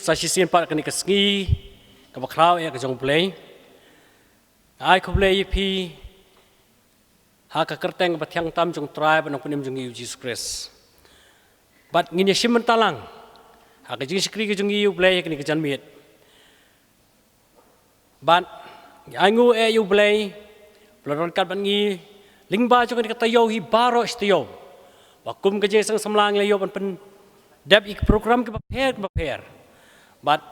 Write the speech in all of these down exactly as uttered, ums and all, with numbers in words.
Sa shisien pat kane ka sngi kaba khraw eh ka jong U Blei, nga ai khublei ïa phi ha ka kyrteng kaba thiang tam jong U Trai bad U Nongpynim jong ngi U Jisu Khrist. Bad ngin ïa shim bynta lang ha ka jingshakri ka jong ngi ïa U Blei ha kane ka janmiet. Bad ngi ainguh eh ïa U Blei ba la don ryngkat bad ngi lyngba jong kane ka taïew hi baroh shi taïew, ba kum ka Jingïaseng Samla ngi la ïoh ban pyndep ïa ki program kiba pher kiba pher. Bad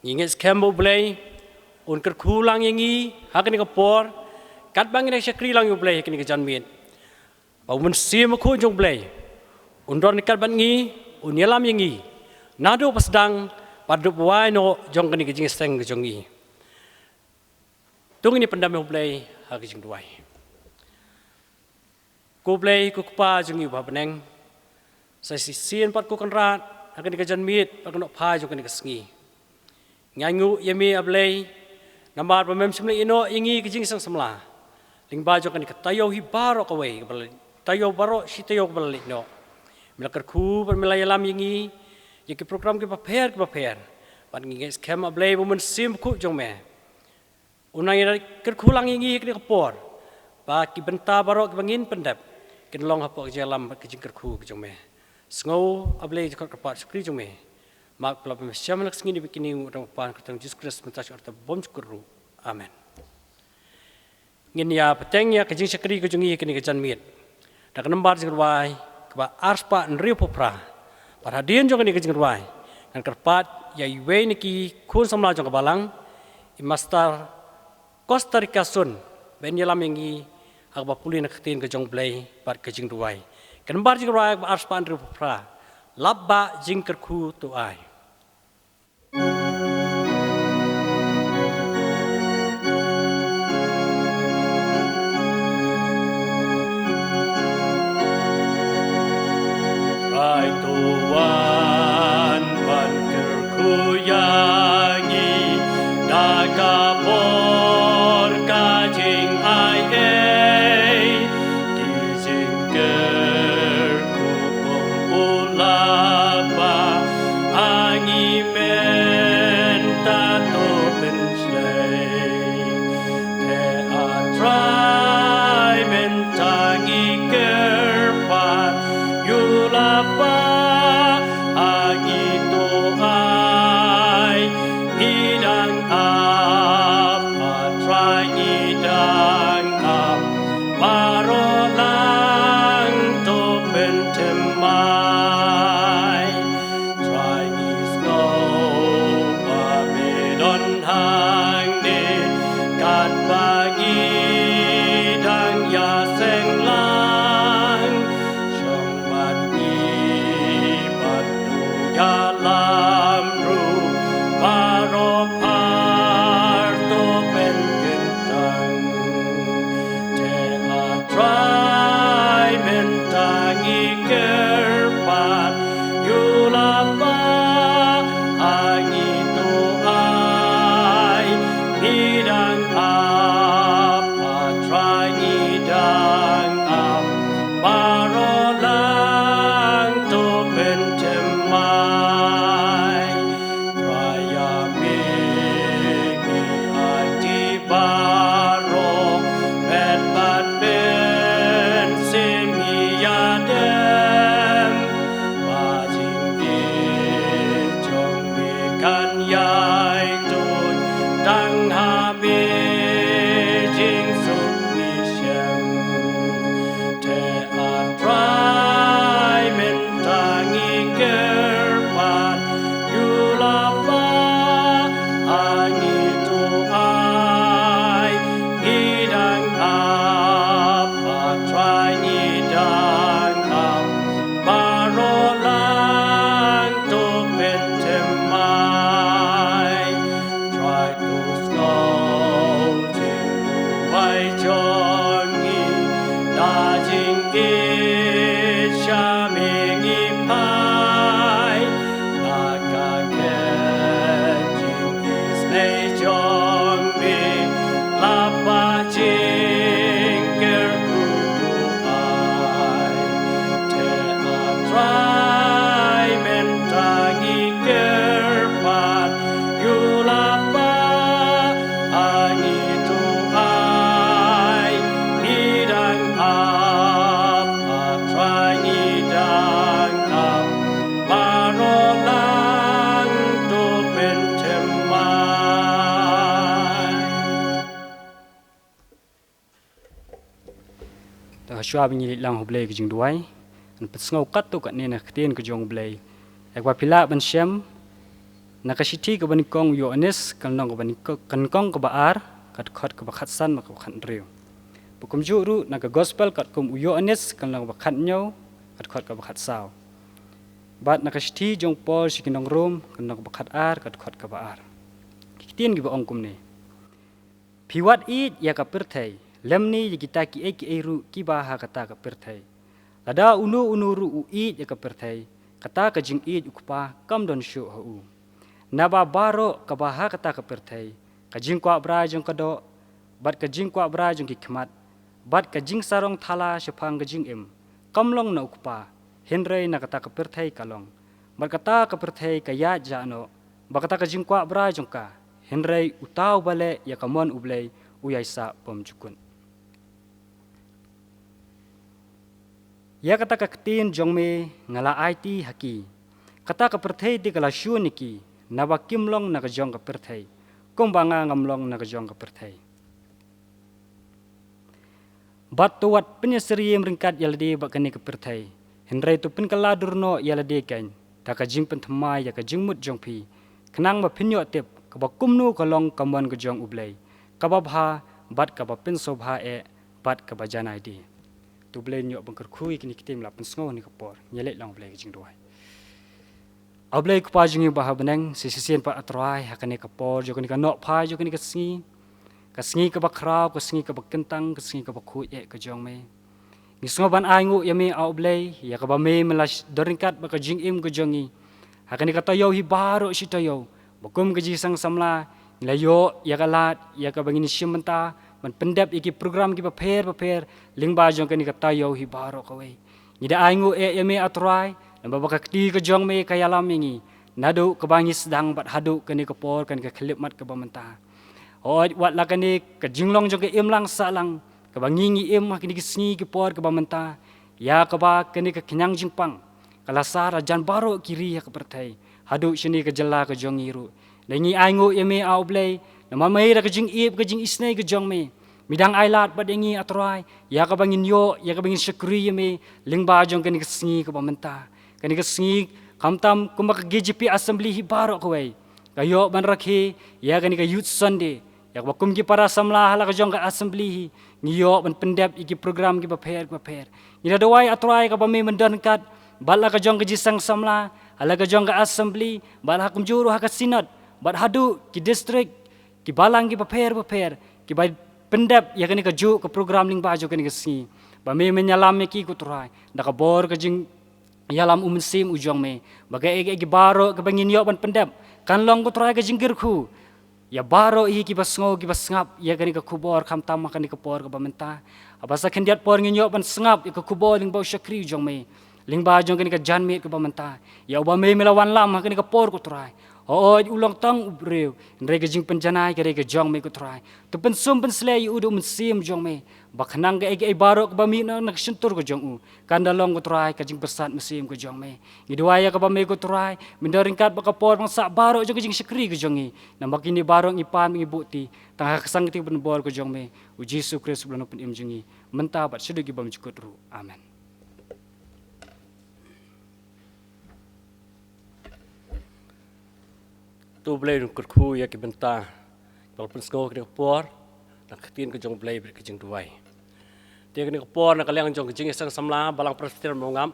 ngi ngeit skhem ba U Blei un kyrkhu lang ïa ngi ha kane ka por, katba ngi dang shakri lang ïa U Blei ha kane ka janmiet, ba U Mynsiem Bakhuid jong U Blei un don ryngkat bad ngi, un ïalam ïa ngi naduh ba sdang bad haduh ba wai noh jong kane ka jingïaseng ka jong ngi. To ngin ïa pyndem ïa U Blei ha ka jingduwai. Ko Blei, ko Kpa jong ngi uba ha bneng, sa shisien pat ko Kynrad ha kane ka janmiet bad ka nohphai jong kane ka sngi. Ngi ainguh ïa me, A Blei, namar ba mem shym la ïehnoh ïa ngi ka Jingïaseng Samla lyngba jong kane ka taïew hi baroh kawei, kaba la, taïew baroh shi taïew kaba la leit noh. Me la kyrkhu bad me la ïalam ïa ngi ïa ki program kiba pher kiba pher. Bad ngi ngeit skhem, A Blei, ba U Mynsiem Bakhuid jong me un nang ïa kyrkhu lang ïa ngi ha kane ka por, ba ki bynta baroh kiba ngin pyndep kin long hapoh ka jingïalam bad ka jingkyrkhu ka jong me. Sngew, A Blei, jingkyrpad shakri jong me. Map khlap me sha la ka sngi, ne bad kine ngi ong ha ka kyrteng U Jisu Khrist, mynta sha ka por bymjukut ruh. Amen. Ngin ïa bteng ïa ka jingshakri ka jong ngi ha kane ka janmiet da ka nambar jingrwai kaba arspah hynriewphew phra. Bad hadien jong kane ka jingrwai, ngan kyrpad ïa iwei na ki khun samla jong ka balang, i Master Costa Rica Sun, ban ïalam ïa ngi ha kaba pule na ka ktien ka jong U Blei bad ka jingduwai. Ka nambar jingrwai kaba arspah hynriewphew phra, Lap Bah Jingkyrkhu To Ai. Trai to wan ban kyrkhu ïa ngi da ka bor ka jingai ei. Ki jingkyrkhu kum u Lap Bah ha ngi mynta to pynshlei. Te A Trai, mynta ngi kyrpad ïa u Lap Bah ha ngi to ai. Ngi dang ap, A Trai, ngi dang ap, baroh lang to pynthymmai. Trai, ngi sngew ba me don hangne katba ngi dang ïaseng lang. Shong bad ngi bad to ïalam ruh, baroh phar to pynkyntang. Te A Trai, mynta ngi kyrpad ïa u Lap Bah ha ngi to ai. Ngi dang ap, A Trai, ngi dang ap, baroh lang to pynthymmai. Trai, ïa me ngi aiti baroh, met bad mynsiem ngi ïadem. Ba jingïeit jong me kan ïai tuid tang ha me jingsuk ngi shem. Te A Trai, mynta ngi kyrpad ïa u Lap Bah ha ngi to ai. Ngi dang ap, A Trai, ngi dang ap, baroh lang to pynthymmai. Trai, to sngew jingduwai jong ngi, da jingïeit sha me ngi phai. Na ka khet jingisynei jong me, Lap Bah Jingkyrkhu to ai. Te A Trai, mynta ngi kyrpad Hashwa ba ngi leit lang ha U Blei ka jingduwai, ngan pynsngew katto katne na ka ktien ka jong U Blei. Ïa kaba phi lah ban shem na ka shithi kaba nyngkong u Ïoannis, ka lynnong kaba nyngkong, ka lynnong kaba ar, ka dkhot kaba khatsan bad kaba khathynriew. Bad kumjuh ruh na ka gospel katkum u Ïoannis, ka lynnong kaba khathynñiew, ka dkhot kaba khatsaw. Bad na ka shithi jong u Paul sha ki nong Rom, ka lynnong kaba khatar, ka dkhot kaba ar. Ki ktien kiba ong kumne. Phi wad ïeit ïa ka pyrthei, lymne ïa kita kiei kiei ruh kiba ha kata ka pyrthei. Lada uno uno ruh u ïeit ïa ka pyrthei, kata ka jingïeit u Kpa kam don shuh ha u. Naba baroh kaba ha kata ka pyrthei, ka jingkwah brai jong ka doh, bad ka jingkwah brai jong ki khmat, bad ka jingsarong thala shaphang ka jingim, kam long na u Kpa, hynrei na kata ka pyrthei ka long. Bad kata ka pyrthei ka ïaid jah noh, bad kata ka jingkwah brai jong ka, hynrei uta uba leh ïa ka mon U Blei u ïaisah bymjukut. Ïa kata ka ktien jong me nga la aiti ha ki. Kata ka pyrthei te ka la shun ïa ki, naba kim long na ka jong ka pyrthei, kumba nga ngam long na ka jong ka pyrthei. Bad to wat pynïasyriem ryngkat ïa lade bad kane ka pyrthei, hynrei to pynkylla dur noh ïa lade kein da ka jingpynthymmai ïa ka jingmut jong phi, khnang ba phin ïoh tip kaba kumno ka long ka mon ka jong U Blei, kaba bha, bad kaba pynsngewbha eh, bad kaba janai de. To U Blei un ïoh ban kyrkhu ïa kine ki ktien ba la pynsngew ha kane ka por. Ngi leit lang ha U Blei ka jingduwai. A Blei Kpa jong ngi ba ha bneng, sa shisien pat A Trai, ha kane ka por jong kane ka nohphai jong kane ka sngi, ka sngi kaba khraw, ka sngi kaba kyntang, ka sngi kaba khuid eh ka jong me. Ngi sngew ban ainguh ïa me, A Blei, ïa kaba me me la sh-, don ryngkat bad ka jingim ka jong ngi ha kane ka taïew hi baroh shi taïew. Ba kum ka jingseng samla, ngi la ïoh ïa ka lad, ïa kaba ngin shim bynta ban pyndep ïa ki program kiba pher bapher lyngba jong kane ka taïew hi baroh kawei. Ngi da ainguh eh ïa me, A Trai, namar ba ka kti ka jong me ka ïalam ïa ngi naduh kaba ngi sdang bad haduh kane ka por, kane ka khyllipmat kaba mynta. Hooid, wat la kane ka jinglong jong ka imlang sahlang kaba ngi ngi im ha kine ki sngi ki por kaba mynta, ïa kaba kane ka khñiang jingpang ka la sar hajan baroh ki ri ha ka pyrthei, haduh shane ka jylla ka jong ngi ruh. Ngi ainguh ïa me, A Blei, namar me da ka jingïeit, ka jingisynei ka jong me, me dang ai lad bad ïa ngi, A Trai, ïa kaba ngin ïoh, ïa kaba ngin shakri ïa me lyngba jong kane ka sngi kaba mynta. Kane ka sngi, khamtam kumba ka K J P Assembly hi baroh kawei ka ïoh ban rakhe ïa kane ka Youth Sunday, ïa kaba kum ki para samla ha la ka jong ka Assembly hi ngi ïoh ban pyndep ïa ki program kiba pher kiba pher. Ngi da duwai, A Trai, kaba me men don ryngkat bad la ka jong ka jingïaseng samla ha la ka jong ka Assembly, bad ha kumjuh ruh ha ka Synod, bad haduh ki district, ki balang kiba pher bapher, kiba pyndep ïa kane kajuh ka program lyngba jong kane ka sngi. Ba me men ïalam ïa ki, ko Trai, da ka bor ka jing ïalam U Mynsiem U jong me, ba kaei kaei baroh kaba ngin ïoh ban pyndep kan long, ko Trai, ka jingkyrkhu ïa baroh hi kiba sngew kiba sngap ïa kane ka khubor, khamtam ha kane ka por kaba mynta. Haba sa khyndiat por ngin ïoh ban sngap ïa ka khubor lyngba u shakri U jong me, lyngba jong kane ka janmiet kaba mynta, ïa uba me me la wanlam ha kane ka por, ko Trai. Hooid, u long tang u briew, hynrei ka jingpynjanai ka dei ka jong me, ko Trai. To pynsum pynsleh ïa u da U Mynsiem U jong me, ba khnang kaei kaei baroh kaba mih na, na ka shyntur ka jong u kan da long, ko Trai, ka jingpyrsad mynsiem ka jong me. Ngi duwai ïa kaba me, ko Trai, men don ryngkat bad ka por bad ka sah baroh jong ka jingshakri ka jong ngi. Namar kine baroh ngi pan ngi buh ti tang ha ka kyrteng kaba bor ka jong me, U Jisu Khrist, U Blei Nongpynim jong ngi, mynta bad shaduh ki bymjukut ruh. Amen. To U Blei un kyrkhu ïa ki bynta kiba la pynsngew ha kane ka por na ka ktien ka jong U Blei bad ka jingduwai. Te ha kane ka por, na ka liang jong ka Jingïaseng Samla Balang Presbyterian Mawngap,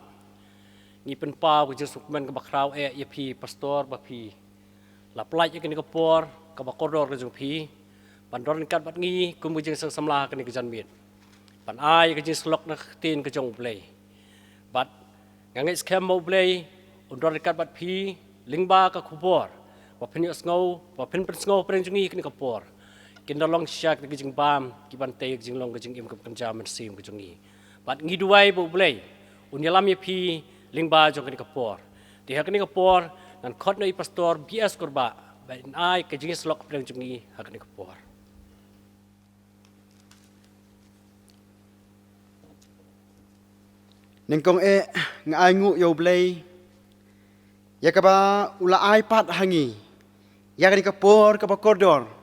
ngi pynpaw ka jingsngewkmen kaba khraw eh ïa phi, Pastor, ba phi la pynlait ïa kane ka por kaba kordor ka jong phi ban don ryngkat bad ngi kum ka Jingïaseng Samla ha kane ka janmiet, ban ai ka jingsyllok na ka ktien ka jong U Blei. Bad nga ngeit skhem ba U Blei un don ryngkat bad phi lyngba ka khubor ba phin ïohsngew, ba phin pynsngew hapdeng jong ngi ha kane ka por. Kin da long shisha ki jingbam kiban tei ka jinglong ka jingim kaba kynja mynsiem ka jong ngi. Bad ngi duwai ba U Blei un ïalam ïa phi lyngba jong kane ka por. Te ha kane ka por ngan khot noh ïa i Pastor B S Kurbah ba in ai ka jingïasyllok hapdeng jong ngi ha kane ka por. Nyngkong eh nga ainguh ïa U Blei ïa kaba u la ai pat ha ngi ïa kane ka por kaba kordor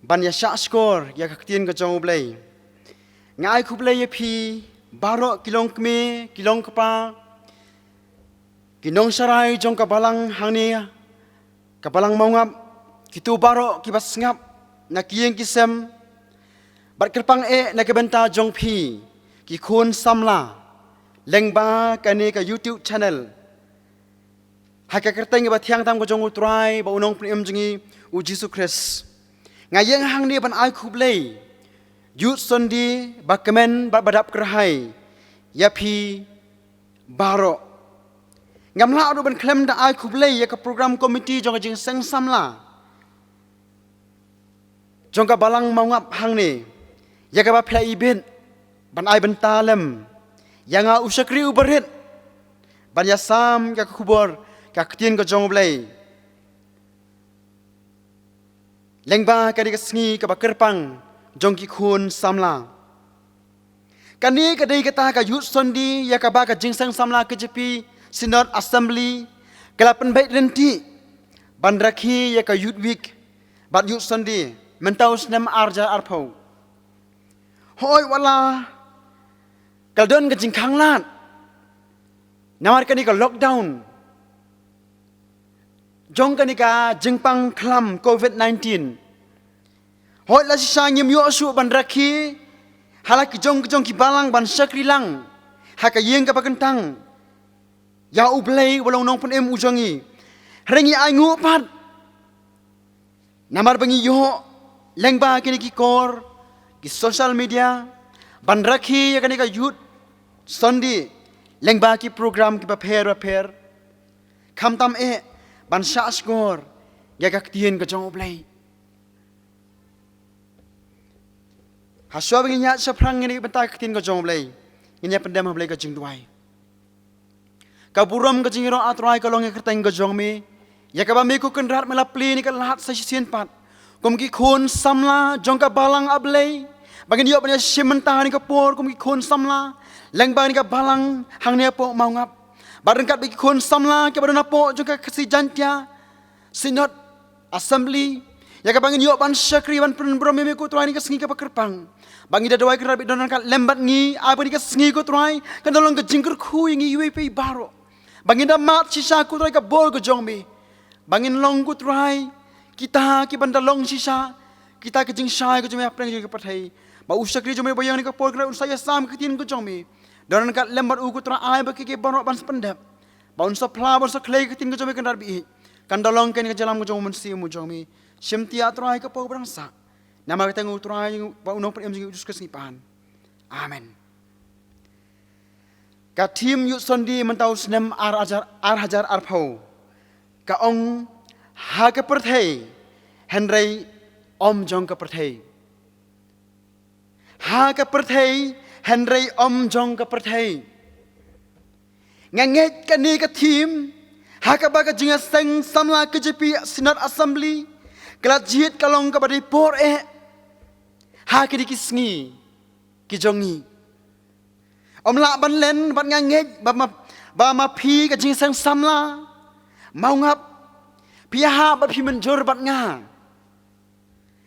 ban ïa shahshkor ïa ka ktien ka jong U Blei. Nga ai khublei ïa phi baroh ki longkmie, ki longkpa, ki nongsharai jong ka balang hangne, ka balang Mawngap, kito baroh kiba sngap na ki ïing ki sem, bad kyrpang eh na ka bynta jong phi, ki khun samla lyngba kane ka YouTube channel. Ha ka kyrteng ba thiang tam ka jong U Trai bad U Nongpynim jong ngi U Jisu Khrist, nga ïeng hangne ban ai khublei Youth Sunday ba kmen bad ba dap kyrhai ïa phi baroh. Ngam lah ruh ban khlem da ai khublei ïa ka program committee jong ka jingseng samla jong ka balang Mawngap hangne, ïa kaba phi la ibit ban ai bynta lem ïa nga u shakri u barit ban ïasam ïa ka khubor ka ktien ka jong U Blei lyngba kane ka sngi kaba kyrpang jong ki khun samla. Kane ka dei kata ka Youth Sunday ïa kaba ka jingseng samla K J P Synod Assembly ka la pynbeit rynti ban rakhe ïa ka Youth Week bad Youth Sunday mynta u snem ar hajar arphew. Hooid, wat la ka la don ka jingkhanglad namar kane ka lockdown jong kane ka jingpang khlam covid nineteen. Hooid, la shisha ngim ïoh shuh ban rakhe ha la ki jong ki jong ki balang ban shakri lang ha ka ïing kaba kyntang ïa U Blei uba long Nongpynim u jong ngi. Hynrei ngi ainguh pat namar ba ngi ïoh lyngba kine ki kor, ki social media, ban rakhe ïa kane ka Youth Sunday lyngba ki program kiba pher ba pher. Khamtam eh ban shah shkor ïa ka ktien ka jong U Blei. Hashwa ba ngin ïaid shaphrang ïa kane ka bynta ka ktien ka jong U Blei, ngin ïa pyndem ha U Blei ka jingduwai. Ka burom ka jingïaroh, A Trai, ka long ïa ka kyrteng ka jong me, ïa kaba me ko Kynrad me la plie ïa kane ka lad sa shisien pat kum ki khun samla jong ka balang, A Blei, ba ngin ïoh ban ïashim bynta ha kane ka por kum ki khun samla lyngba kane ka balang hangne hapoh Mawngap. Bad ryngkat bad ki khun samla kiba don hapoh jong ka Khasi Jaiñtia Synod Assembly, ïa kaba ngin ïoh ban shakri ban pynburom ïa me ko Trai ha kane ka sngi kaba kyrpang. Ba ngi da duwai Kynrad ba don ryngkat lem bad ngi ha kane ka sngi ko Trai, kan da long ka jingkyrkhu ïa ngi iwei pa iwei baroh. Ba ngin da mad shisha ko Trai ka bor ka jong me, ba ngin long ko Trai kita kiban da long shisha kita ka jingshai ka jong me hapdeng jong ka pyrthei. Ba u shakri jong me ba ïeng ha kane ka por Kynrad un sa ïasam ka ktien ka jong me. Don ryngkat lem bad u ko Trai, ai ba ki ki baroh ban sa pyndep, ba un sa phla, ba un sa khlei ka ktien ka jong me Kynrad ba ïeit. Kan da long kane ka jingïalam ka jong u Mynsiem u jong me. Shim ti, A Trai, ka por ba dang sah. Namar ka kyrteng U Trai bad U Nongpynim jong ngi U Jisu Khrist ngi pan. Amen. Ka theme Youth Sunday mynta u snem ar hajar, ar hajar arphew ka ong, ha ka pyrthei hynrei ym jong ka pyrthei. Ha ka pyrthei hynrei ym jong ka pyrthei. Nga ngeit kane ka theme ha kaba ka jingïaseng samla K J P Synod Assembly ka la jied ka long kaba dei por eh ha kine ki sngi ki jong ngi. Ym lah ban len bad nga ngeit ba ma, ba ma phi ka jingïaseng samla Mawngap, phi ïahap bad phi mynjur bad nga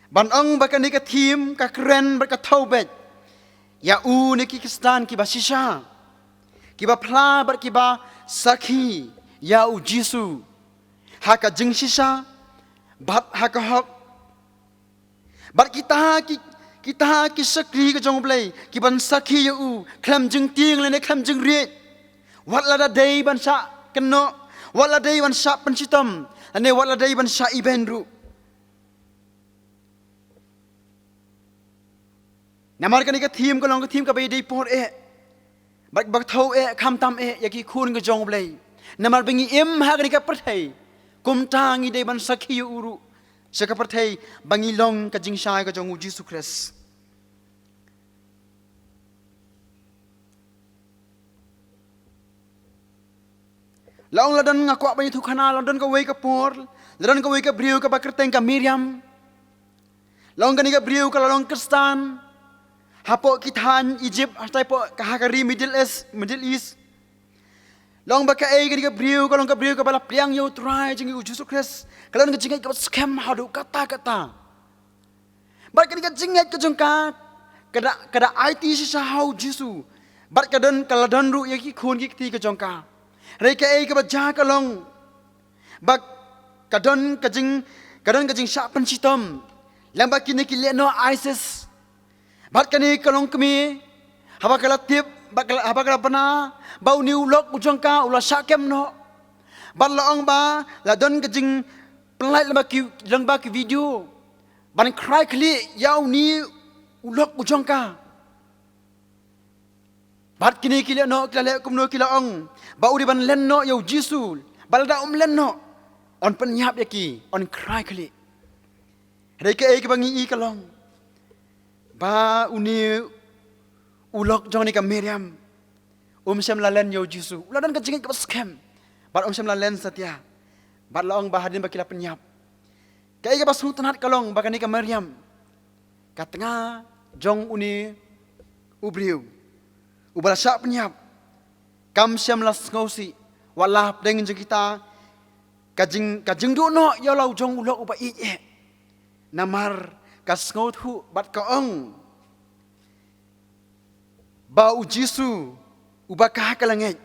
ban ong ba kane ka theme ka kren bad ka thew beit ïa u ne ki Khristan kiba shisha, kiba phla bad kiba sakhi ïa U Jisu ha ka jingshisha bad ha ka hok. Bad kita ki, kita ki shakri ka jong U Blei kiban sakhi ïa u khlem jingtieng lane khlem jingriej, wat la da dei ban shah kynnoh, wat la dei ban shah pynshitom, lane wat la dei ban shah iben ruh. Namar kane ka theme ka long ka theme kaba dei por eh bad ba thew eh, khamtam eh ïa ki khun ka jong U Blei. Namar ba ngi im ha kane ka pyrthei, kumta ngi dei ban sakhi ïa u ruh sha ka pyrthei ba ngi long ka jingshai ka jong U Jisu Khrist. La ong, la don, nga kwah ban ïathuh khana, la don kawei ka por, la don kawei ka briew kaba kyrteng ka Miriam. La ong kane ka briew ka la long Khristan hapoh ki thaiñ Egypt, hatai hapoh ka, ha ka ri Middle East, Middle East. La ong ba kaei, kane ka briew ka long ka briew kaba la pliang ïa U Trai jong ngi U Jisu Khrist. Ka la don ka jingngeit kaba skhem haduh katta katta. Bad kane ka jingngeit ka jong ka Ka da, ka da aiti shisha ha u Jisu. Bad ka don, ka la don ruh ïa ki khun ki kti ka jong ka. Hynrei kaei kaba jia ka long ba ka don ka jing, ka don ka jingshah pynshitom lyngba kine ki lehnoh ISIS. Bad kane ka longkmie, haba ka la tip, ba ka la, haba ka la bna ba une u lok u jong ka u la shah kem noh. Bad la ong ba la don ka jingpynlait lyngba ki, lyngba ki video ban khrai khlieh ïa une u lok u jong ka. Bad kine ki lehnoh ki la leh kumno, ki la ong ba u dei ban len noh ïa u Jisu. Bad lada um len noh, yn pynïap ïa ki, yn khrai khlieh. Hynrei kaei kaba ngi i ka long ba une u lok jong kane ka Mariam um shym la len ïa u Jisu. U la don ka jingngeit kaba skhem. Bad um shym la len satia. Bad la ong ba hadien ba ki la pynïap. Kaei kaba sngewtynnat ka long ba kane ka Mariam, ka tnga jong une u briew uba la shah pynïap, kam shym la sngewsih, wat la hapdeng jong kita ka jing, ka jingduh noh ïa la u jong u lok uba ïeit eh. Namar ka sngewthuh bad ka ong ba u Jisu uba ka ha ka la ngeit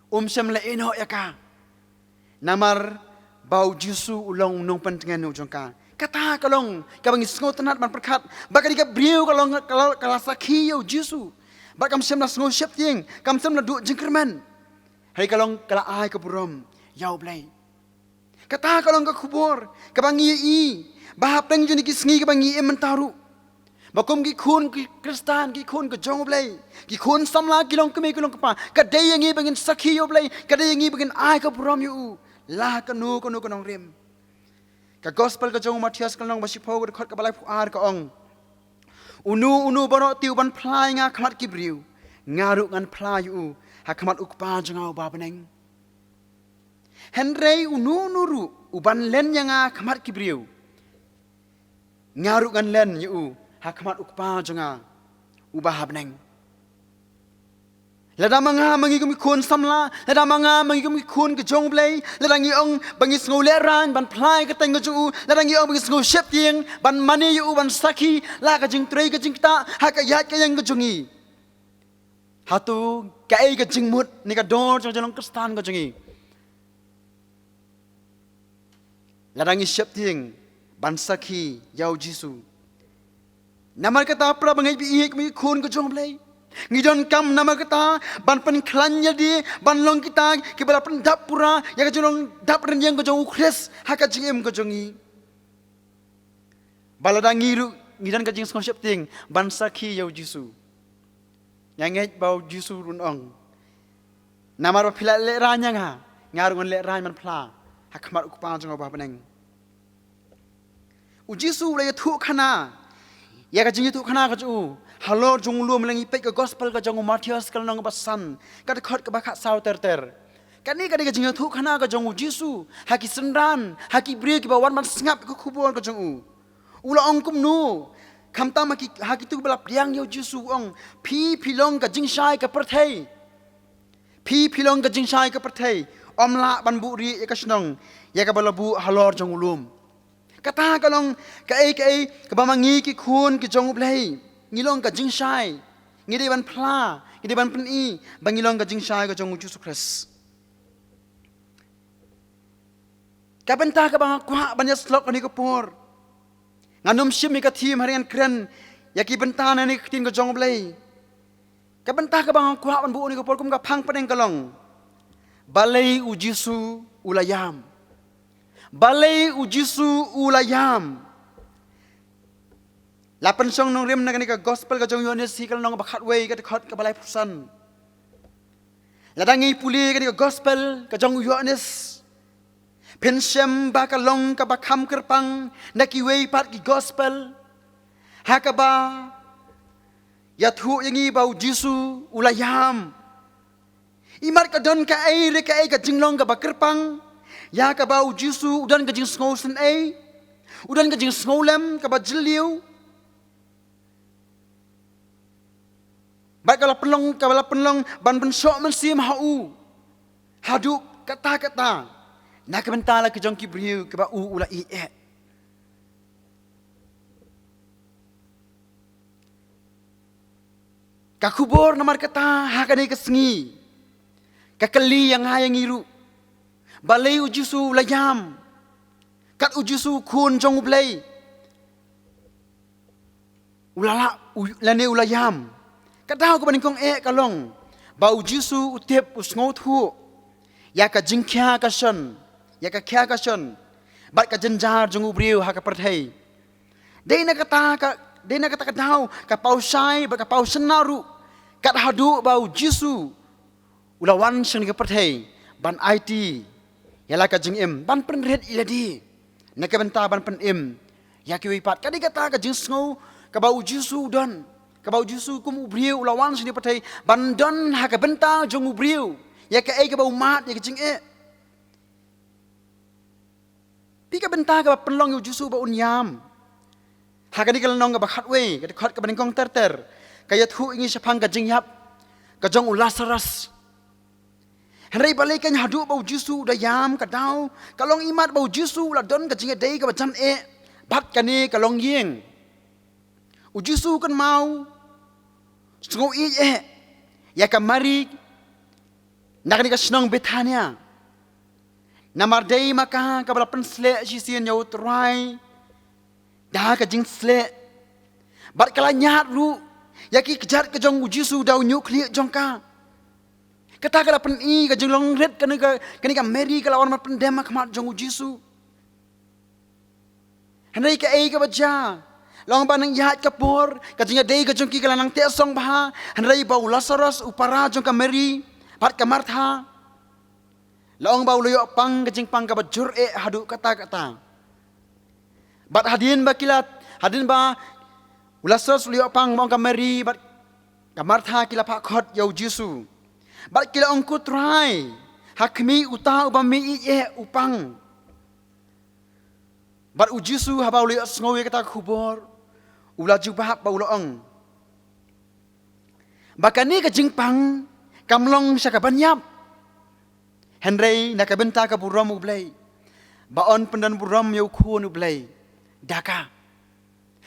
um shym la ïehnoh ïa ka. Namar ba u Jisu u long u nongpyntngen u jong ka. Kata ka long kaba ngi sngewtynnat ban pyrkhat ba kane ka briew ka long, ka la, ka la sakhi ïa u Jisu. Bad kam shym la sngew sheptieng, kam shym la duh jingkyrmen. Hynrei ka long ka la ai ka burom ïa U Blei. Kata ka long ka khubor kaba ngi ïohi ba hapdeng jong kine ki sngi kaba ngi im mynta ruh, ba kum ki khun ki Khristan, ki khun ka jong U Blei, ki khun samla, ki longkmie, ki longkpa, ka dei ïa ngi ba ngin sakhi ïa U Blei, ka dei ïa ngi ba ngin ai ka burom ïa u la ha kano kano ka nongrim. Ka Gospel ka jong u Mathaios ka lynnong ba shiphew, ka dkhot kaba laiphew ar ka ong: Uno uno baroh te uban phla ïa nga ha khmat ki briew, nga ruh ngan phla ïa u ha khmat U Kpa jong nga uba ha bneng. Hynrei uno uno ruh uban len ïa nga ha khmat ki briew, nga ruh ngan len ïa u ha khmat U Kpa jong nga uba ha bneng. Lada ma nga ma ngi kum ki khun samla, lada ma nga ma ngi kum ki khun ka jong U Blei, lada ngi ong ba ngi sngew lehraiñ ban phla ïa ka kyrteng ka jong u, lada ngi ong ba ngi sngew sheptieng ban mane ïa u, ban sakhi la ka jingtrei ka jingktah ha ka ïaid ka ïeng ka jong ngi, hato kaei ka jingmut ne ka dor jong ka jinglong Khristan ka jong ngi? Lada ngi sheptieng ban sakhi ïa u Jisu. Namar kata para bangeit ba ïeit, kum ki khun ka jong U Blei, ngi donkam namar kata ban pynkhlaiñ ïa lade, ban long kita kiba la pyndap pura ïa ka jinglong dap rynïeng ka jong U Khrist ha ka jingim ka jong ngi. Ba lada ngi ruh ngi don ka jingsngewsheptieng ban sakhi ïa u Jisu, nga ngeit ba u Jisu un ong, namar ba phi la lehraiñ ïa nga, nga ruh ngan lehraiñ ban phla ha khmat U Kpa jong nga uba ha bneng. U Jisu u la ïathuhkhana ïa ka jingïathuhkhana ka jong u halor jong u lum. Lada ngi peit ka Gospel ka jong u Mathaios ka lynnong ba san, ka dkhot kaba khatsaw ter ter. Kane ka dei ka jingïathuhkhana ka jong u Jisu ha ki synran, ha ki briew kiba wan ban sngap ïa ka khubor ka jong u. U la ong kumno? Khamtam ha ki, ha kito kiba la pdiang ïa u Jisu, u ong, phi, phi long ka jingshai ka pyrthei. Phi, phi long ka jingshai ka pyrthei. Ym lah ban buhrieh ïa ka shnong ïa kaba la buh halor jong u lum. Kata ka long kaei kaei kaba ma ngi ki khun ki jong U Blei ngi long ka jingshai. Ngi dei ban phla, ngi dei ban pyni ba ngi long ka jingshai ka jong u Jisu Khrist. Ka bynta kaba nga kwah ban ïasyllok ha kane ka por, ngan ym shim ïa ka theme, hynrei ngan kren ïa ki bynta na kane ka ktien ka jong U Blei. Ka bynta kaba nga kwah ban buh ha kane ka por kum ka phang pdeng ka long: Balei u Jisu u la ïam? Balei u Jisu u la ïam? La pynshong nongrim na kane ka Gospel ka jong u Ïoannis, hi ka lynnong ba khatwei, ka dkhot kaba laiphew san. Lada ngi pule kane ka Gospel ka jong u Ïoannis, phin shem ba ka long kaba kham kyrpang na kiwei pat ki Gospel, ha kaba ïathuh ïa ngi ba u Jisu u la ïam. Imat ka don kaei re kaei ka jinglong kaba kyrpang ïa kaba u Jisu u don ka jingsngewsynei, u don ka jingsngewlem kaba jylliew. Bad ka la pynlong, ka la pynlong ban pynshoh mynsiem ha u haduh katta katta na ka bynta la ki jong ki briew kiba u u la ïeit eh. Ka khubor namar kata ha kane ka sngi ka kylli ïa nga ïa ngi ruh, balei U Jisu u la ïam? Kat U Jisu u Khun jong U Blei, u la lah, u, lane u la ïam? Ka daw kaba nyngkong eh ka long ba U Jisu u tip, u sngewthuh ïa ka jingkhia ka shon, ïa ka khia ka shon bad ka jynjar jong u briew ha ka pyrthei. Dei na kata ka, dei na kata ka daw, ka paw shai bad ka paw shynna ruh, kat haduh ba U Jisu u la wan sha kane ka pyrthei ban aiti ïa la ka jingim, ban pynrit ïa lade na ka bynta ban pynim ïa kiwei pat. Ka dei kata ka jingsngew kaba U Jisu u don, kaba U Jisu kum u briew u la wan sha kane ka pyrthei ban don ha ka bynta jong u briew ïa kaei kaba u mad, ïa ka jingeh. Phi, ka bynta kaba pynlong ïa U Jisu ba un ïam ha kane ka lynnong kaba khatwei, ka dkhot kaba nyngkong ter ter, ka ïathuh ïa ngi shaphang ka jingïap ka jong u Lasarus. Hynrei balei kan haduh ba U Jisu u da ïam? Ka daw ka long imat ba U Jisu u la don ka jingïadei kaba jan eh bad kane ka longïing. U Jisu u kynmaw sngewsih eh ïa ka Mari na kane ka shnong Bethania. Namar dei ma ka kaba la pynsleh shisien ïa U Trai da ka jingsleh, bad ka la ñiad ruh ïa ki kjat ka jong U Jisu da u ñiuh khlieh jong ka. Kata ka la pyni ka jinglong rit kane ka, kane ka Mari ka la wan ban pyndem ha khmat jong U Jisu. Hynrei kaei kaba jia? La ong ba nang ïaid ka por, ka jingïadei ka jong ki ka la nang teh song bha, hynrei ba u Lasarus, u para jong ka Mari bad ka Martha, la ong ba u la ïoh pang ka jingpang kaba jur eh haduh katta katta. Bad hadien ba ki la, hadien ba u Lasarus u la ïoh pang, ba ong ka Mari bad ka Martha ki la phah khot ïa U Jisu bad ki la ong, Ko Trai, ha khmih, uta uba me ïeit eh u pang. Bad U Jisu haba u la ïohsngew ïa kata ka khubor, u la jubab bad u la ong ba kane ka jingpang kam long sha ka ban ïap, hynrei na ka bynta ka burom U Blei, ba yn pyndonburom ïa U Khun U Blei da ka.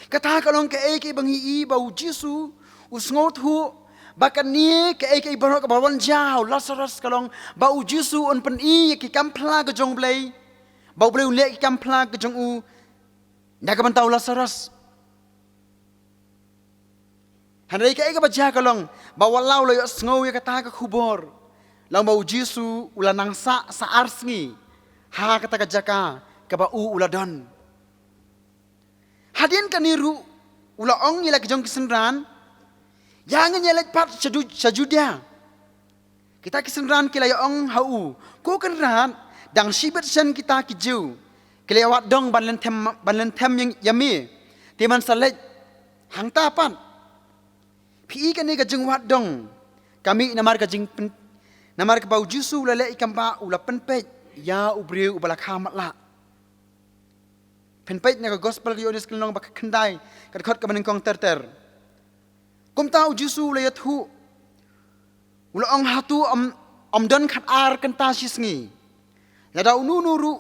Kata ka long kaei kaei ba ngi i ba U Jisu u sngewthuh ba kane kaei kaei baroh kaba wan jia ha u Lasarus ka long ba U Jisu un pyni ïa ki kam phla ka jong U Blei, ba U Blei un leh ki kam phla ka jong u na ka bynta u Lasarus. Hynrei kaei kaba jia ka long ba wat la u la ïohsngew ïa kata ka khubor, la ong ba U Jisu u la nang sah sa ar sngi ha kata ka jaka kaba u u la don. Hadien kane ruh u la ong ïa la ki jong ki synran, ïa ngin ïaleit pat sha Ju-, sha Judia. Kita ki synran ki la ïa ong ha u, Ko Kynrad, dang shibit shen kita ki Jiw ki la ïa wad dong ban lynthem, ban lynthem ïa, ïa me, te men sa leit hangta pat. Phi i, kane ka jingwad dong ka mih namar ka jingpyn-, namar kaba U Jisu u la leh ïa ki kam ba u la pynpeit ïa u briew uba la kha matlah. Pynpeit na ka Gospel ka Ïoannis ka lynnong ba khyndai, ka dkhot kaba nyngkong ter ter. Kumta U Jisu u la ïathuh, u la ong, Hato ym, ym don khatar kynta shi sngi? Lada uno uno ruh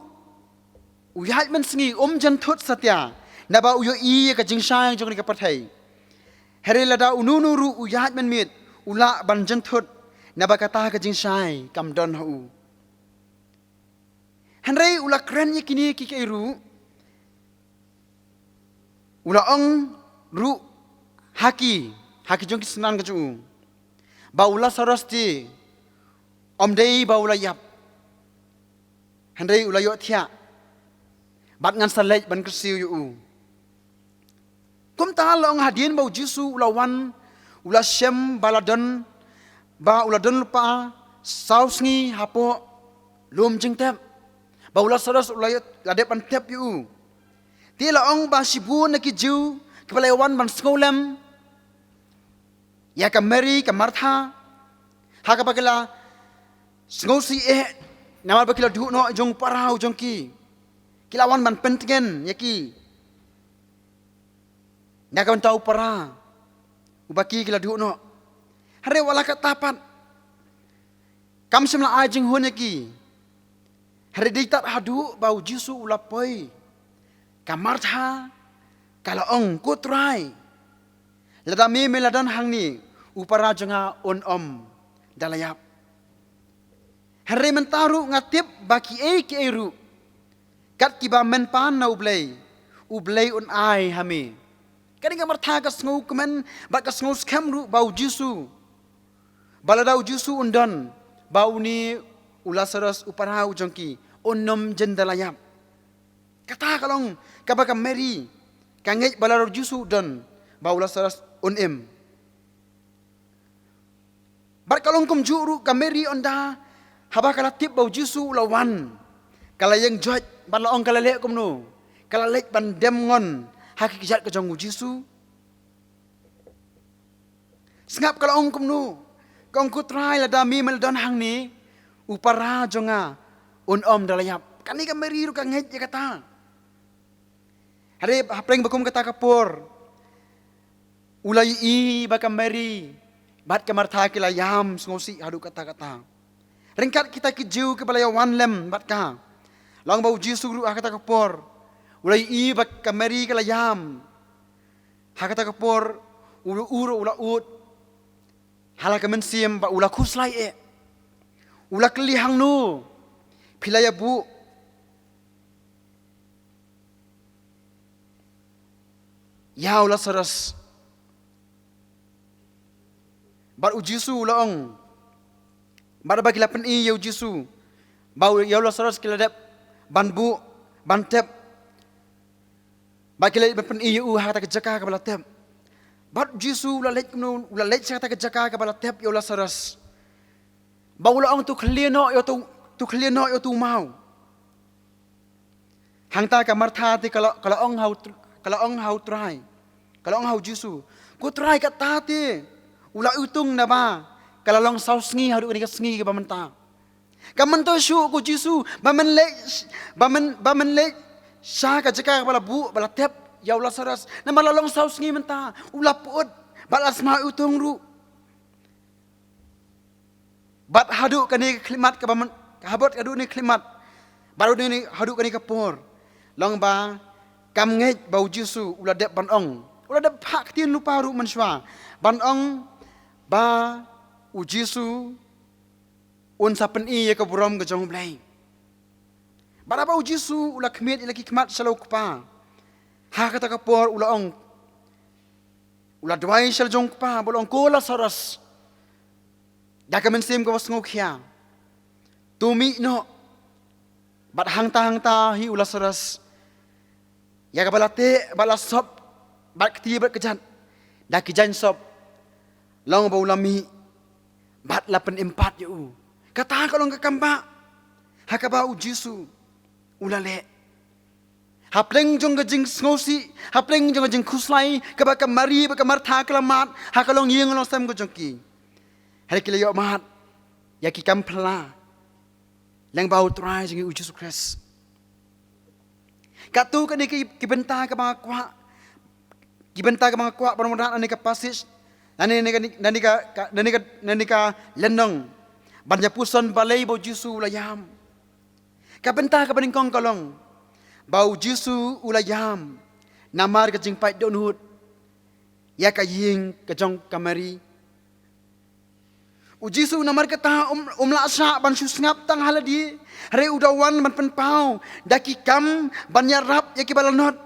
u ïaid mynsngi um jynthut satia, naba u ïohi ïa ka jingshai jong kane ka pyrthei. Hynrei lada uno uno ruh u ïaid mynmiet u lah ban jynthut, naba kata ka jingshai kam don ha u. Hynrei u la kren ïa kine kiei kiei ruh, u la ong ruh ha ki, ha ki jong ki synran ka jong u, ba u Lasarus te ym dei ba u la ïap, hynrei u la ïohthiah, bad ngan sa leit ban kyrsiew ïa u. Kumta la ong hadien ba U Jisu u la wan, u la shem ba la don, ba u la don lypa saw sngi hapoh lum jingtep, ba u Lasarus u la, la dep ban tep ïa u. Te la ong ba shibun na ki Jiw kiba la ïa wan ban sngewlem ïa ka Mari, ka Martha, ha kaba ki la sngewsih eh namar ba ki la duh noh jong u para u jong ki, ki la wan ban pyntngen ïa ki na ka bynta u para uba ki, ki la duh noh. Hynrei wat la katta pat kam shym la ai jinghun ïa ki. Hynrei dei tad haduh ba U Jisu u la poi, ka Martha ka la ong, Ko Trai, lada me me la don hangne, u para jong nga un ym da la ïap. Hynrei mynta ruh nga tip ba kiei kiei ruh kat kiba men pan na U Blei, U Blei un ai ha me. Kane ka Martha ka sngewkmen bad ka sngewskhem ruh ba U Jisu, ba lada U Jisu un don, ba une u Lasaros u para u jong ki un ym jin da la ïap. Kata ka long kaba ka Mary ka ngeit ba lada U Jisu u don, ba u Lasaros un im. Bad ka long kumjuh ruh ka Mary, ynda haba ka la tip ba U Jisu u la wan, ka la ïeng joit bad la ong, ka la leh kumno? Ka la leit ban dem ngon ha ki kjat ka jong U Jisu. Sngap ka la ong kumno? Ka ong, ko Trai, lada me men la don hangne, u para jong nga un ym da la ïap. Kane ka Mary ruh ka ngeit ïa kata. Hynrei hapdeng ba kum kata ka por, u la ïohi ba ka Mary bad ka Martha ki la ïam sngewsih haduh katta katta. Ryngkat kita ki Jiw kiba la ïawan lem bad ka. Long ba U Jisu ruh ha kata ka por u la ïohi ba ka Mary ka la ïam. Ha kata ka por u ruh u la ud ha la ka mynsiem bad u la khuslai eh. U la kylli, hangno phi la ïabuh ïa u Lasaros? Bad U Jisu u la ong, bad ba ki la pyni ïa U Jisu ba u, ïa u Lasaros ki la dep ban buh, ban tep, bad ki la dep ban pyni ïa u ha kata ka jaka kaba la tep. Bad U Jisu u la leit kumno? U la leit sha kata ka jaka kaba la tep ïa u Lasaros. Ba u la ong, to khlieh noh ïa uto, to khlieh noh ïa uto u maw. Hangta ka Martha te ka la, ka la ong ha u Tr-, ka la ong ha u Trai, ka la ong ha U Jisu, ko Trai, kata te u la iwtung naba ka la long saw sngi haduh kane ka sngi kaba mynta. Kam myntoi shuh, ko Jisu, ba men leit, ba men, ba men leit sha ka jaka ba la buh, ba la tep ïa u Lasaros, namar la long saw sngi mynta, u la pyut bad la sma iwtung ruh. Bad haduh kane ka khyllipmat kaba myn-, haduh, haduh kane ka khyllipmat, bad haduh kane, haduh kane ka por, long ba kam ngeit ba U Jisu u la dep ban ong, u la dep phah ktien lypa ruh mynshuwa ban ong ba U Jisu un sa pyni ïa ka burom ka jong U Blei. Bad haba U Jisu u la khmied ïa la ki khmat sha la u Kpa, ha kata ka por u la ong, u la duwai sha la jong u Kpa bad u la ong, ko Lasaros, da ka mynsiem kaba sngewkhia, to mih noh. Bad hangta hangta hi u Lasaros, ïa kaba la teh bad la sop bad kti bad kjat, da ki jaiñ sop, long ba u la mih bad la pynim pat ïa u. Kata ka long ka kam ba ha kaba U Jisu u la leh. Hapdeng jong ka jingsngewsih, hapdeng jong ka jingkhuslai kaba ka Mari bad ka Martha ki la mad ha ka longïing longsem ka jong ki, hynrei ki la ïoh mad ïa ki kam phylla lyngba U Trai jong ngi U Jisu Khrist. Katto katne ki, ki bynta kaba nga kwah, ki bynta kaba nga kwah ban wanrah na kane ka passage, na kane, na kane, na kane ka, ka, na kane ka, na kane ka lynnong, ban ïa puson balei ba U Jisu u la ïam. Ka bynta kaba nyngkong ka long ba U Jisu u la ïam namar ka jingpait dohnud ïa ka ïing ka jong ka Mari. U Jisu namar kata um, um lah shah ban shu sngap tang ha lade, hynrei u da wan ban pynpaw da ki kam ban ïarap ïa kiba lanot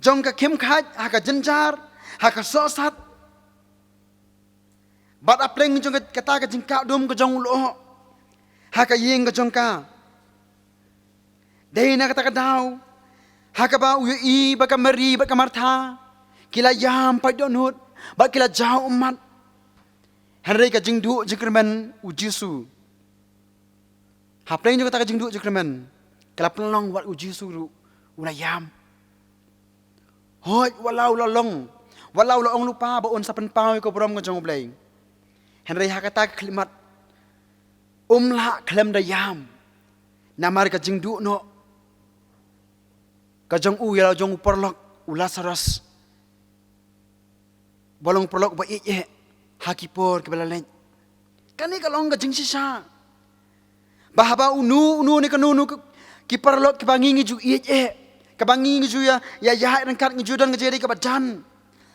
jong ka khim khait ha ka jynjar, ha ka sohsat. Bad hapdeng jong ka, kata ka jingkah dum ka jong u lyoh ha ka ïing ka jong ka, dei na kata ka daw ha kaba u ïohi ba ka Mari bad ka Martha ki la ïam pait dohnud bad ki la jaw ummat. Hynrei ka jingduh jingkyrmen U Jisu hapdeng jong kata ka jingduh jingkyrmen ka la pynlong wat U Jisu ruh u la ïam. Hooid, wat la u la long, wat la u la ong lypa ba un sa pynpaw ïa ka burom ka jong U Blei, hynrei ha kata ka khyllipmat um lah khlem da ïam namar ka jingduh noh ka jong u ïa la jong u paralok u Lasaros, ba long paralok ba ïeit eh ha ki por kiba la leit. Kane ka long ka jingshisha ba haba uno uno ne kano kano ki paralok kiba ngi ngi ju ïeit eh, kaba ngi ngi ju ïa, ïa, ïa ryngkat, ngi ju don ka jingïadei kaba jan,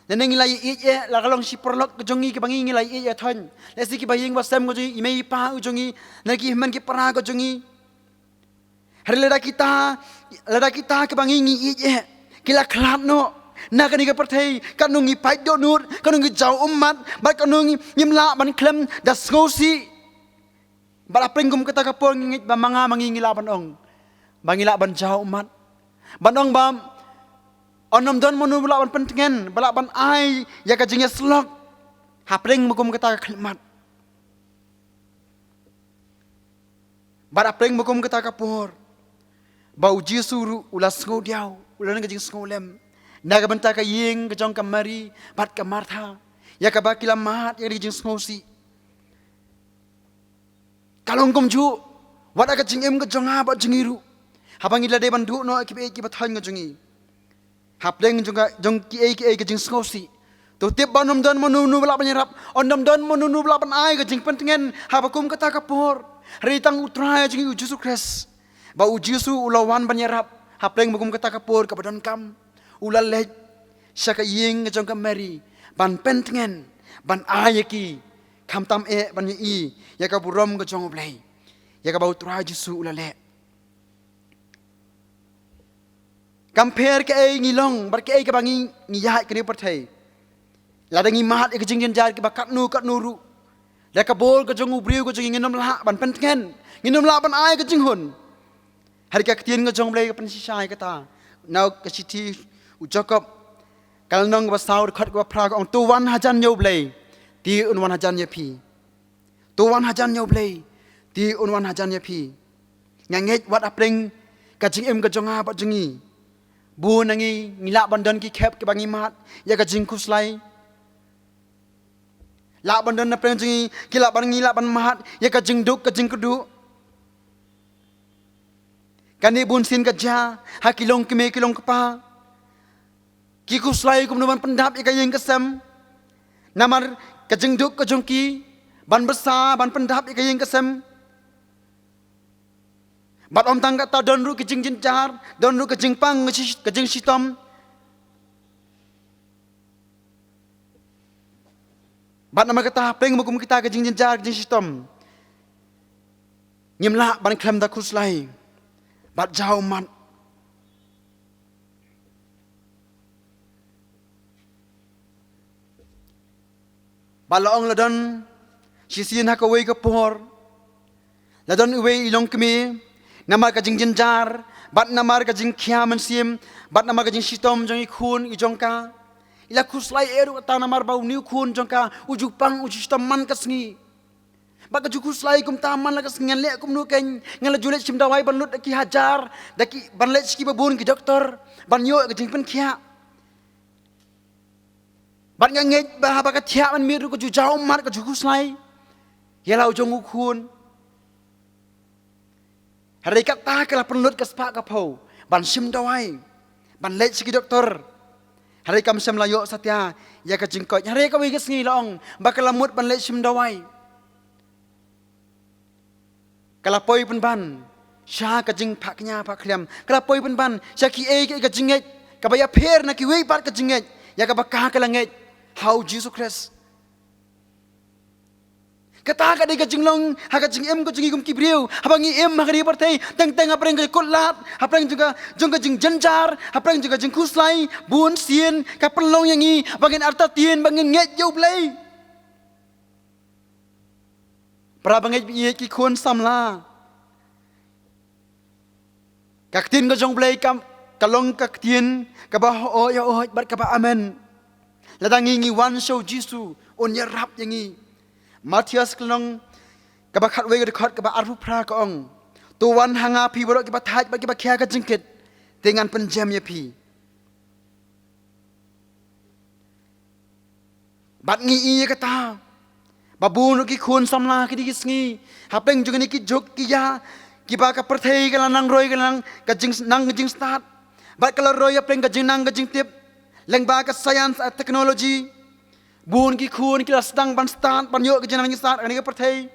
Lane ngi la ïeit eh, la ka long shi paralok ka jong ngi kiba ngi ngi la ïeit eh than. Lehse kiba ïing ba sem ka jong ngi, i mei i pa u jong ngi, lane ki hynmen ki para ka jong ngi. Hynrei lada kita, lada kita kiba ngi ngi ïeit eh ki la khlad noh na kane ka pyrthei, katno ngi pait dohnud, katno ngi jaw ummat, bad katno ngi, ngim lah ban khlem da sngewsih. Bad hapdeng kum kata ka por ngi ngeit ba ma nga ma ngi ngi lah ban ong ba ngi lah ban jaw ummat, ban ong ba un ym don mano ba lah ban pyntngen, ba lah ban ai ïa ka jingïasyllok hapdeng kum kata ka khyllipmat. Bad hapdeng kum kata ka por ba u Jisu ruh u la sngewdiaw, u la don ka jingsngewlem na ka bynta ka ïing ka jong ka Mari bad ka Martha, ïa kaba ki la mad ïa ka jingsngewsih. Ka long kumjuh wat ha ka jingim ka jong nga bad jong ngi ruh, haba ngi la dei ban duh noh ïa kiba ïeit kiba than ka jong ngi hapdeng jong ka, jong kiei kiei ka jingsngewsih. To tip ba un ym don mano mano ba lah ban ïarap, un ym don mano mano ba lah ban ai ka jingpyntngen haba kum kata ka por. Hynrei tang U Trai jong ngi U Jisu Khrist, ba U Jisu u la wan ban ïarap hapdeng ba kum kata ka por kaba donkam. U la leit sha ka ïing ka jong ka Mari ban pyntngen, ban ai ïa ki, khamtam eh ban ïohi ïa ka burom ka jong U Blei, ïa kaba U Trai Jisu u la leh. Kam pher kaei ngi long bad kaei kaba ngi ngi ïaid kane ka pyrthei. Lada ngi mad ïa ka jingjynjar kiba katno katno ruh, da ka bor ka jong u briew ka jong ngi ngin ym lah ban pyntngen, ngin ym lah ban ai ka jinghun. Hynrei ka ktien ka jong U Blei ka pynshisha ïa kata na ka shithi u Jakob, ka lynnong kaba saw, dkhot kaba phra, ka ong, to wan hajan ïa U Blei, te un wan hajan ïa phi. To wan hajan ïa U Blei, te un wan hajan ïa phi. Nga ngeit wat hapdeng ka jingim ka jong nga bad jong ngi, bun na ngi ngi lah ban don ki khep kiba ngi mad ïa ka jingkhuslai. Lah ban don hapdeng jong ngi ki lah ban, ngi lah ban mad ïa ka jingduk ka jingkyrduh. Kane bunsien ka jia ha ki longkmie ki longkpa. Ki khuslai kumno ban pyndap ïa ka ïing ka sem namar ka jingduk ka jong ki, ban bsa, ban pyndap ïa ka ïing ka sem. Bad ym tang kata, don ruh ki jingjynjar, don ruh ka jingpang, ka jing, ka jingshitom. Bad namar kata hapdeng kum kita ka jingjynjar, ka jingshitom, ngim lah ban khlem da khuslai bad jaw ummat. Bad la ong la don shisien ha kawei ka por, la don iwei i longkmie, namar ka jingjynjar bad namar ka jingkhia mynsiem bad namar ka jingshitom jong i khun i jong ka, i la khuslai eh ruh kata namar ba une u khun jong ka u ju pang, u ju shitom man ka sngi. Bad ka ju khuslai kumta man la ka sngi, ngan leh kumno kein, ngan la ju leit shim dawai ban lut da ki hajar, da ki, ban leit sha kiba bun ki doktor ban ïoh ka jingpynkhiah. Bad nga ngeit ba haba ka thiah mynmiet ruh ka ju jaw ummat, ka ju khuslai ïa la u jong u khun. Hynrei kata ka la pynlut ka spah ka phew ban shim dawai, ban leit sha ki doktor. Hynrei kam shym la ïoh satia ïa ka jingkoit. Hynrei kawei ka sngi la ong ba ka la mut ban leit shim dawai. Ka la poi pynban sha ka jingphah kñia phah khliam, ka la poi pynban sha kiei kiei ka jingngeit kaba ïapher na kiwei pat ka jingngeit ïa kaba ka, ka la ngeit ha u Jisu Khrist. Kata ka dei ka jinglong ha ka jingim ka jong ngi kum ki briew. Haba ngi im ha kane ka pyrthei, teng teng hapdeng ka jingkutlad, hapdeng jong ka, jong ka jingjynjar, hapdeng jong ka jingkhuslai, bunsien ka pynlong ïa ngi ba ngin artatien, ba ngin ngeit ïa U Blei. Para bangeit ba ïeit, ki khun samla, ka ktien ka jong U Blei ka, ka long ka ktien kaba hooid hooid bad kaba amen. Lada ngi ngi wan sha u Jisu, un ïarap ïa ngi. Mathaios ka lynnong kaba khatwei, ka dkhot kaba arphew phra, ka ong, to wan ha nga phi baroh kiba thait bad kiba khia ka jingkit, te ngan pynjem ïa phi. Bad ngi i ïa kata ba bun ruh ki khun samla kine ki sngi, hapdeng jong kine ki juk ki ïa, kiba ka pyrthei ka la nang roi, ka la nang ka jingnang ka jingstad, bad ka la roi hapdeng ka jingnang ka jingtip lyngba ka science and technology. Bun ki khun ki la sdang ban stad, ban ïoh ka jingnang jingstad ha kane ka pyrthei.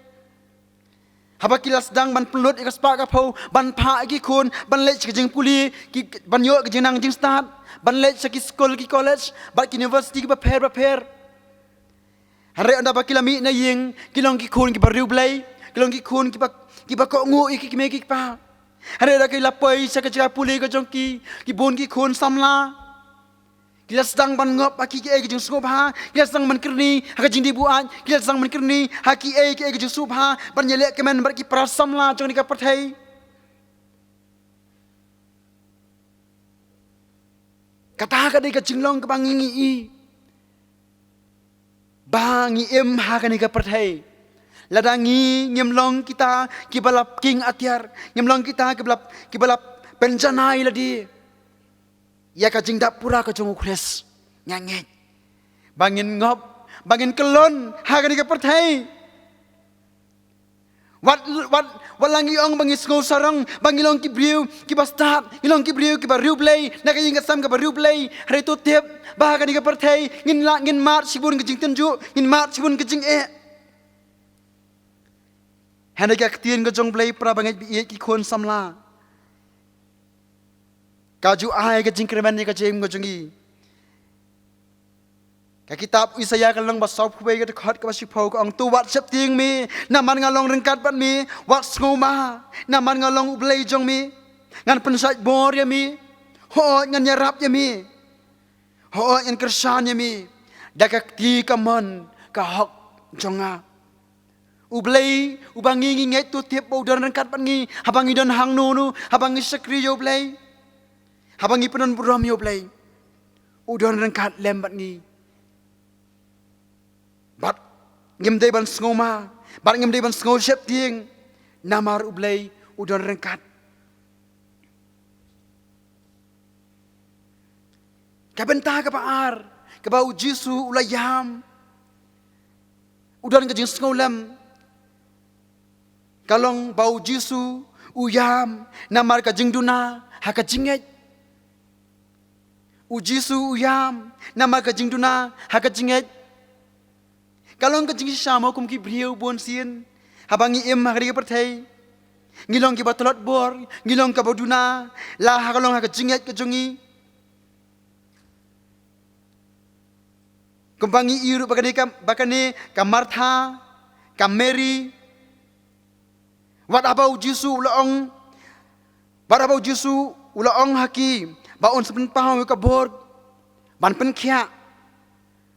Haba ki la sdang ban pynlut ïa ka spah ka phew ban phah ïa ki khun ban leit sha ka jingpule, ki, ban ïoh ka jingnang jingstad, ban leit sha ki skul, ki college bad ki university kiba pher bapher. Hynrei ynda ba ki la mih na ïing, ki long ki khun kiba riewblei, ki long ki khun kiba, kiba kohnguh ïa ki kmie ki kpa. Hynrei ynda ki la poi sha ka jaka pule ka jong ki, ki bun ki khun samla, ki la sdang ban ngop ha ki, kiei ki jingsngewbha, ki la sdang ban kyrni ha ka jingdih buaid, ki la sdang ban kyrni ha kiei kiei ki jingsngewbha ban ïaleh kmen bad ki para samla jong kane ka pyrthei. Kata ka dei ka jinglong kaba ngi, ngi i ba ngi im ha kane ka pyrthei. Lada ngi ngim long kita kiba la king atiar, ngim long kita kiba la, kiba la pynjanai lade ïa ka jingdap pura ka jong U Khrist, nga ngeit ba ngin ngop, ba ngin kyllon ha kane ka pyrthei. Wat, wat, wat la ngi ong ba ngi sngew sarong, ba ngi long ki briew kiba stad, ngi long ki briew kiba riewblei, na ka ïing ka sem kaba riewblei, hynrei to tip ba ha kane ka pyrthei ngin la, ngin mad shibun ka jingtynjuh, ngin mad shibun ka jingeh. Hynrei ka ktien ka jong U Blei, para bangeit ba ïeit, ki khun samla, ka ju ai ka jingkyrmen ïa ka jingim ka jong ngi. Ka kitab u Isaïah ka lynnong ba sawphew wei, ka dkhot kaba shiphew, ka ong: "To wat sheptieng me, namar nga long ryngkat bad me, wat sngewma, namar nga long U Blei jong me. Ngan pynshait bor ïa me, hooid, ngan ïarap ïa me, hooid, ngan kyrshan ïa me da ka kti kamon ka hok jong nga." U Blei uba ngi, ngi ngeit, to tip ba u don ryngkat bad ngi haba ngi don hangno no, haba ngi shakri ïa U Blei, haba ngi pyndon burom ïa U Blei, u don ryngkat lem bad ngi. Bad ngim dei ban sngewma, bad ngim dei ban sngew sheptieng, namar U Blei u don ryngkat. Ka bynta kaba ar kaba U Jisu u la ïam, u don ka jingsngewlem, ka long ba U Jisu u ïam namar ka jingduna ha ka jingngeit. U Jisu u ïam namar ka jingduna ha ka jingngeit. Ka long ka jingshisha mo kum ki briew bunsien, haba ngi im ha kane ka pyrthei, ngi long kiba tlot bor, ngi long kiba duna la ha ka long ha ka jingngeit ka jong ngi. Kumba ngi ïohi ruh ba kane ka, ba kane ka Martha, ka Mary, wat haba U Jisu u la ong, wat haba U Jisu u la ong ha ki ba un sa pynpaw ïa ka bor ban pynkhiah,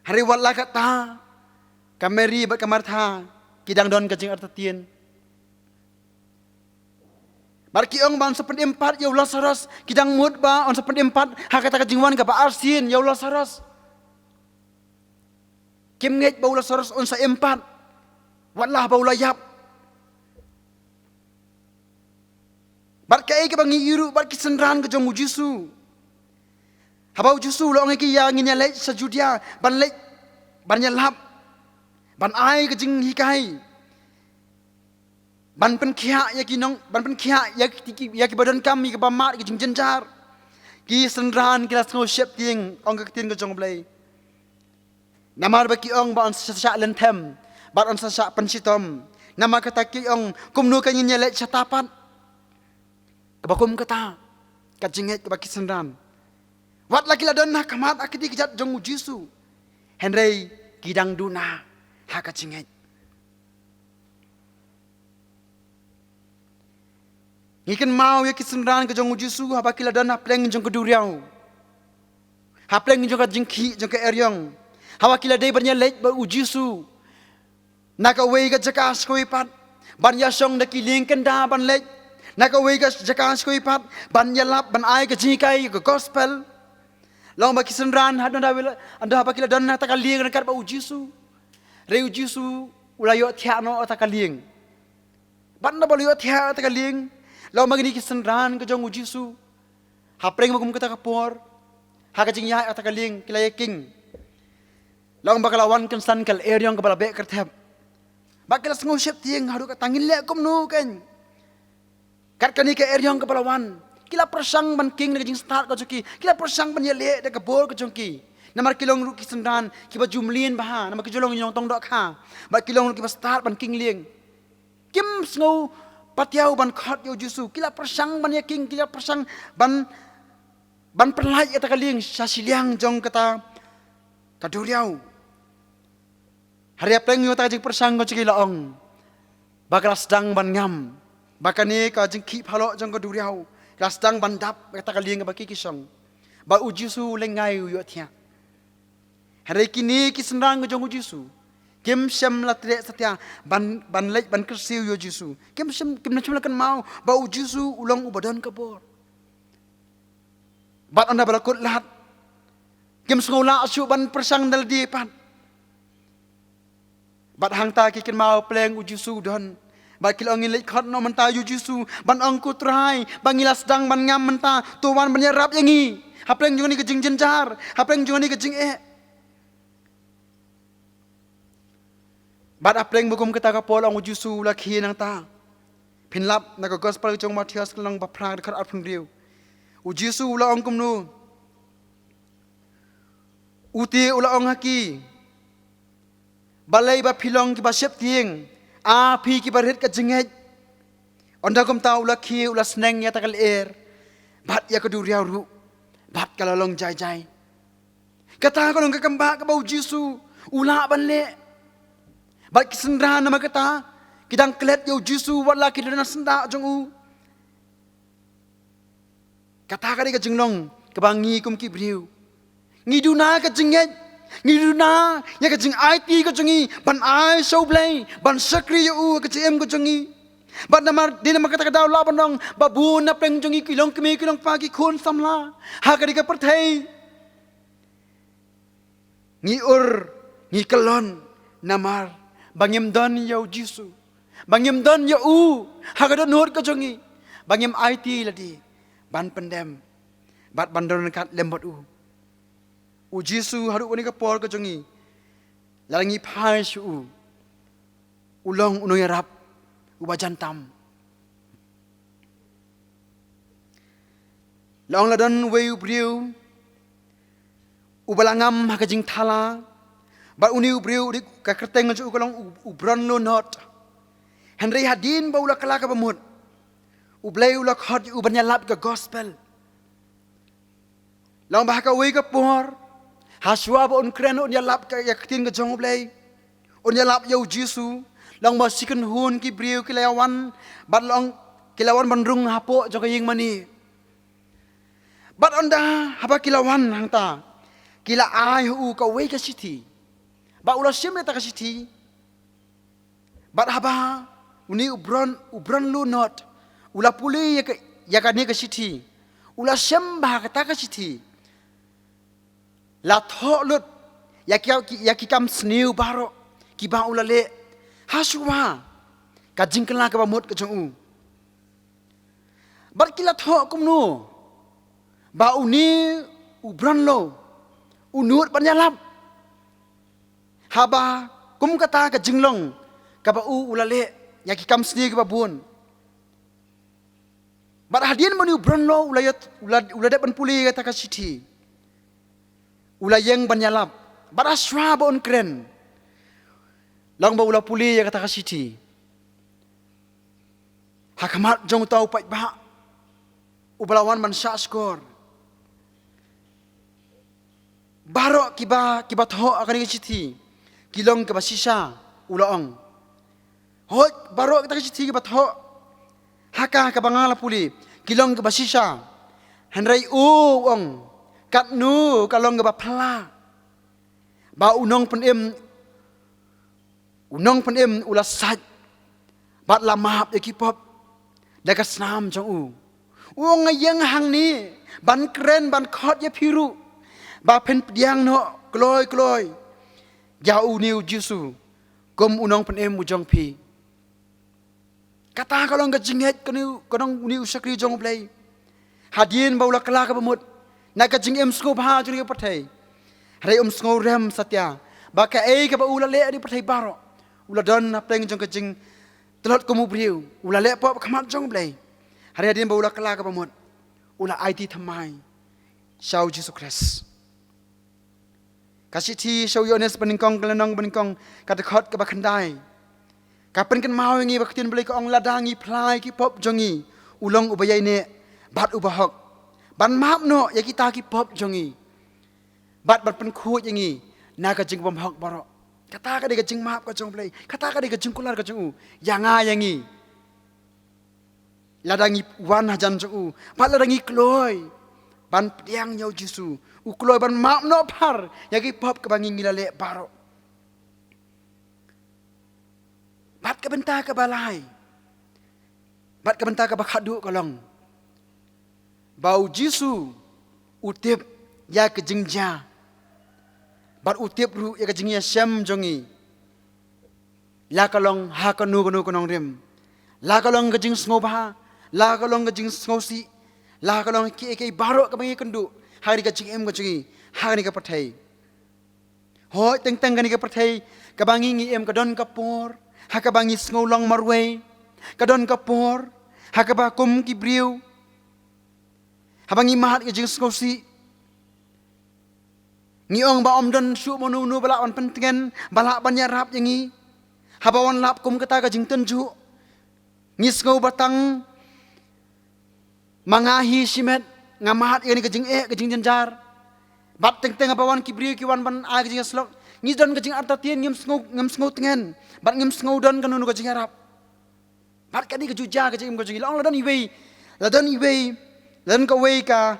hynrei wat la katta, ka Mary bad ka Martha ki dang don ka jingartatien. Bad ki ong ba un sa pynim pat ïa u Lasaros, ki dang mut ba un sa pynim pat ha kata ka jingwan kaba arsien ïa u Lasaros. Kim ngeit ba u Lasaros un sa im pat wat la ba u la ïap. Bad kaei kaba ngi ïohi ruh bad ki synran ka jong U Jisu, haba U Jisu u la ong ïa ki, ïa ngin ïaleit sha Judia, ban leit, ban ïalap, ban ai ka jinghikai, ban pynkhiah ïa ki nong, ban pynkhiah ïa ki, ïa kiba donkam, ïa kiba mad, ïa ki jingjynjar. Ki synran ki la sngew sheptieng, ong ka ktien ka jong U Blei. Namar ba ki ong ba un sa shah lynthem bad un sa shah pynshitom. Namar kata ki ong, kumno kan ngin ïaleit shata pat? Kaba kum kata ka jingngeit kaba ki synran, wat la ki la don ha khmat ha kti kjat jong U Jisu, hynrei ki dang duna ha ka jingngeit. Ngi kynmaw ïa ki synran ka jong U Jisu haba ki la don ha pleng jong ka duriaw, ha pleng jong ka jingkhih jong ka eriong, haba ki la dei ban ïaleit bad U Jisu na kawei ka jaka sha kawei pat, ban ïashong da ki lieng kynda ban leit na kawei ka jaka sha kawei pat, ban ïalap, ban ai ka jinghikai ka gospel. Long ba ki synran ha don da wela, ynda haba ki la don ha kata ka lieng ryngkat bad U Jisu, hynrei U Jisu u la ïohthiah noh ha kata ka lieng. Bad ynda ba u la ïohthiah ha kata ka lieng, long ba kine ki synran ka jong U Jisu, ha pdeng ba kum kata ka por, ha ka jingïaid ha kata ka lieng ki la ïaking. Long ba ka la wan kynsan ka eriong kaba la beh kyrthep. Bad ki la sngew sheptieng haduh katta, ngin leh kumno kein? Kat kane ka eriong kaba la wan, ki la pyrshang ban king da ka jingstad ka jong ki, ki la pyrshang ban ïaleh da ka bor ka jong ki. Namar ki long ruh ki synran kiba ju mlien bha, namar ki ju long ki nongtong dohkha, bad ki long ruh kiba stad ban king lieng. Kim sngew patiaw ban khot ïa U Jisu, ki la pyrshang ban ïaking, ki la pyrshang ban ban pynlait ïa kata ka lieng sha shiliang jong kata ka duriaw. Hynrei hapdeng ïa kata ka jingpyrshang ka jong ki la ong ba ka la sdang ban ngam, ba kane ka jingkhih phalok jong ka duriaw ka la sdang ban dap kata ka lieng kaba ki ki shong, ba u Jisu u lyngngai u ïohthiah. Hynrei kine ki synran ka jong u Jisu kim shym la treh satia ban, ban leit ban kyrsiew ïa u Jisu. Kim shym, kim shym la kynmaw ba u Jisu u long uba don ka bor. Bad ynda ba la kut lad, kim sngew lah shuh ban pyrshang da lade pat. Bad hangta ki kynmaw pleng u Jisu u don. Bad ki la ong, ngi leit khot noh mynta ïa u Jisu ban ong, ko Trai, ba ngi la sdang ban ngam mynta, to wan ban ïarap ïa ngi hapdeng jong kane ka jingjynjar, hapdeng jong kane ka jingeh. Bad hapdeng ba kum kata ka por ong u Jisu u la khie nangta. Phin lap na ka gospel jong u Mathaios ka lynnong ba phra, dkhot arphew hynriew. U Jisu u la ong kumno? U te u la ong ha ki, balei ba phi long kiba sheptieng, a phi kiba rit ka jingngeit. Ynda kumta u la khie u la sneng ïa kata ka lyer bad ïa ka duriaw ruh, bad ka la long jai jai. Kata ka long ka kambah kaba u Jisu u lah ban leh. Bad ki synran namar kata ki dang klet ïa u Jisu wat la ki don ha syndah jong u. Kata ka dei ka jinglong kaba ngi kum ki briew ngi duna ka jingngeit, ngi duna ïa ka jingaiti ka jong ngi ban ai sha U Blei, ban shakri ïa u ka jingim ka jong ngi. Bad namar, dei namar kata ka daw lah ban ong ba bun na pdeng jong ngi ki longkmie ki longkpa ki khun samla ha ka dei ka pyrthei, ngi ur, ngi kyllon namar ba ngim don ïa u Jisu, ba ngim don ïa u ha ka dohnud ka jong ngi, ba ngim aiti lade ban pyndem bad ban don ryngkat lem bad u. U Jisu haduh kane ka por ka jong ngi, lada ngi phai sha u, u long u nongïarap uba jan tam. La ong la don uwei u briew uba la ngam ha ka jingthala, bad une u briew u dei, ka kyrteng jong u ka long u, u Bronlonot. Hynrei hadien ba u la kylla kaba mut, U Blei u la khot ïa u ban ïalap ka gospel. La ong ba ha kawei ka por, ha shuwa ba un kren un ïalap ka, ïa ka ktien ka jong U Blei, un ïalap ïa u Jisu, la ong ba shi kynhun ki briew ki la ïawan, bad la ong ki la wan ban rung hapoh jong ka ïing mane. Bad ynda haba ki la wan hangta, ki la ai ha u kawei ka shithi. Bad u la shim ïa kata ka shithi. Bad haba une u Bron, u Bronlonot u la pule ïa ka, ïa kane ka shithi, u la shem ba ha kata ka shithi la thoh lut ïa ki, ïa ki kam sniew baroh kiba u la leh ha shuwa ka jingkylla kaba mut ka jong u. Bad ki la thoh kumno ba une u Bronlo u nud ban ïalap, haba kum kata ka jinglong kaba u, u la leh ïa ki kam sniew kiba bun. Bad hadien ba une u Bronlo u la ïa, u la, u la dep ban pule ïa kata ka shithi, u la ïeng ban ïalap. Bad ha shuwa ba un kren, la ong ba u la pule ïa kata ka shithi, ha khmat jong uta u paidbah uba la wan ban shah shkor, baroh kiba, kiba thoh ha kane ka shithi ki long kiba shisha, u la ong. Hooid, baroh kita ki shithi kiba thoh ha ka, kaba nga la pule, ki long kiba shisha. Hynrei u, u ong, katno ka long kaba phylla ba u Nongpynim, u Nongpynim u la sait bad la map ïa ki pop da ka snam jong u. U ong, nga ïeng hangne ban kren, ban khot ïa phi ruh ba phin pdiang noh kloi kloi ïa une u Jisu kum u Nongpynim u jong phi. Kata ka long ka jingngeit ka une, ka une u shakri jong U Blei. Hadien ba u la kylla kaba mut na ka jingim sngewbha jong ka pyrthei, hynrei um sngewrem satia ba kaei kaba u la leh ha ka pyrthei baroh, u la don hapdeng jong ka jingtlot kum u briew, u la leh pop ha khmat jong U Blei. Hynrei hadien ba u la kylla kaba mut, u la aiti thymmai sha u Jisu Khrist. Ka shithi sha u Ïoannis banyngkong, ka lynnong banyngkong, ka dkhot kaba khyndai, ka pynkynmaw ïa ngi ba ka ktien Blei ka ong, lada ngi phylla ïa ki pop jong ngi, u long uba ïaineh bad uba hok, ban map noh ïa kita ki pop jong ngi, bad ban pynkhuid ïa ngi na ka jingbymhok baroh. Kata ka dei ka jingmap ka jong U Blei, kata ka dei ka jingkular ka jong u ïa nga ïa ngi. Lada ngi wan hajan jong u, bad lada ngi kloi ban pdiang ïa U Jisu, u kloi ban map noh phar ïa ki pop kaba ngi, ngi la leh baroh. Bad ka bynta kaba lai, bad ka bynta kaba khadduh ka long ba U Jisu u tip ïa ka jingjia, bad u tip ruh ïa ka jingïashem jong ngi. La ka long ha kano kano ka nongrim, la ka long ka jingsngewbha, la ka long ka jingsngewsih, la ka long kiei kiei baroh kaba ngi kynduh ha kane ka jingim ka jong ngi ha kane ka pyrthei. Hooid, teng teng kane ka pyrthei kaba ngi, ngi im, ka don ka por ha kaba ngi sngew long marwei, ka don ka por ha kaba kum ki briew, haba ngi mad ïa ka jingsngewsih, ngi ong ba ym don shuh mano mano ba lah ban pyntngen, ba lah ban ïarap ïa ngi. Haba wan lap kum kata ka jingtynjuh, ngi sngew ba tang ma nga hi shimet, nga mad ïa kane ka jingeh, ka jingjynjar. Bad teng teng haba wan ki briew ki wan ban ai ka jingïasyllok, ngi don ka jingartatien, ngim sngew, ngim sngew tngen, bad ngim sngew don kano kano ka jingïarap. Bad kane ka ju jia ka jingim ka jong ngi. La ong la don iwei, la don iwei, la don kawei ka,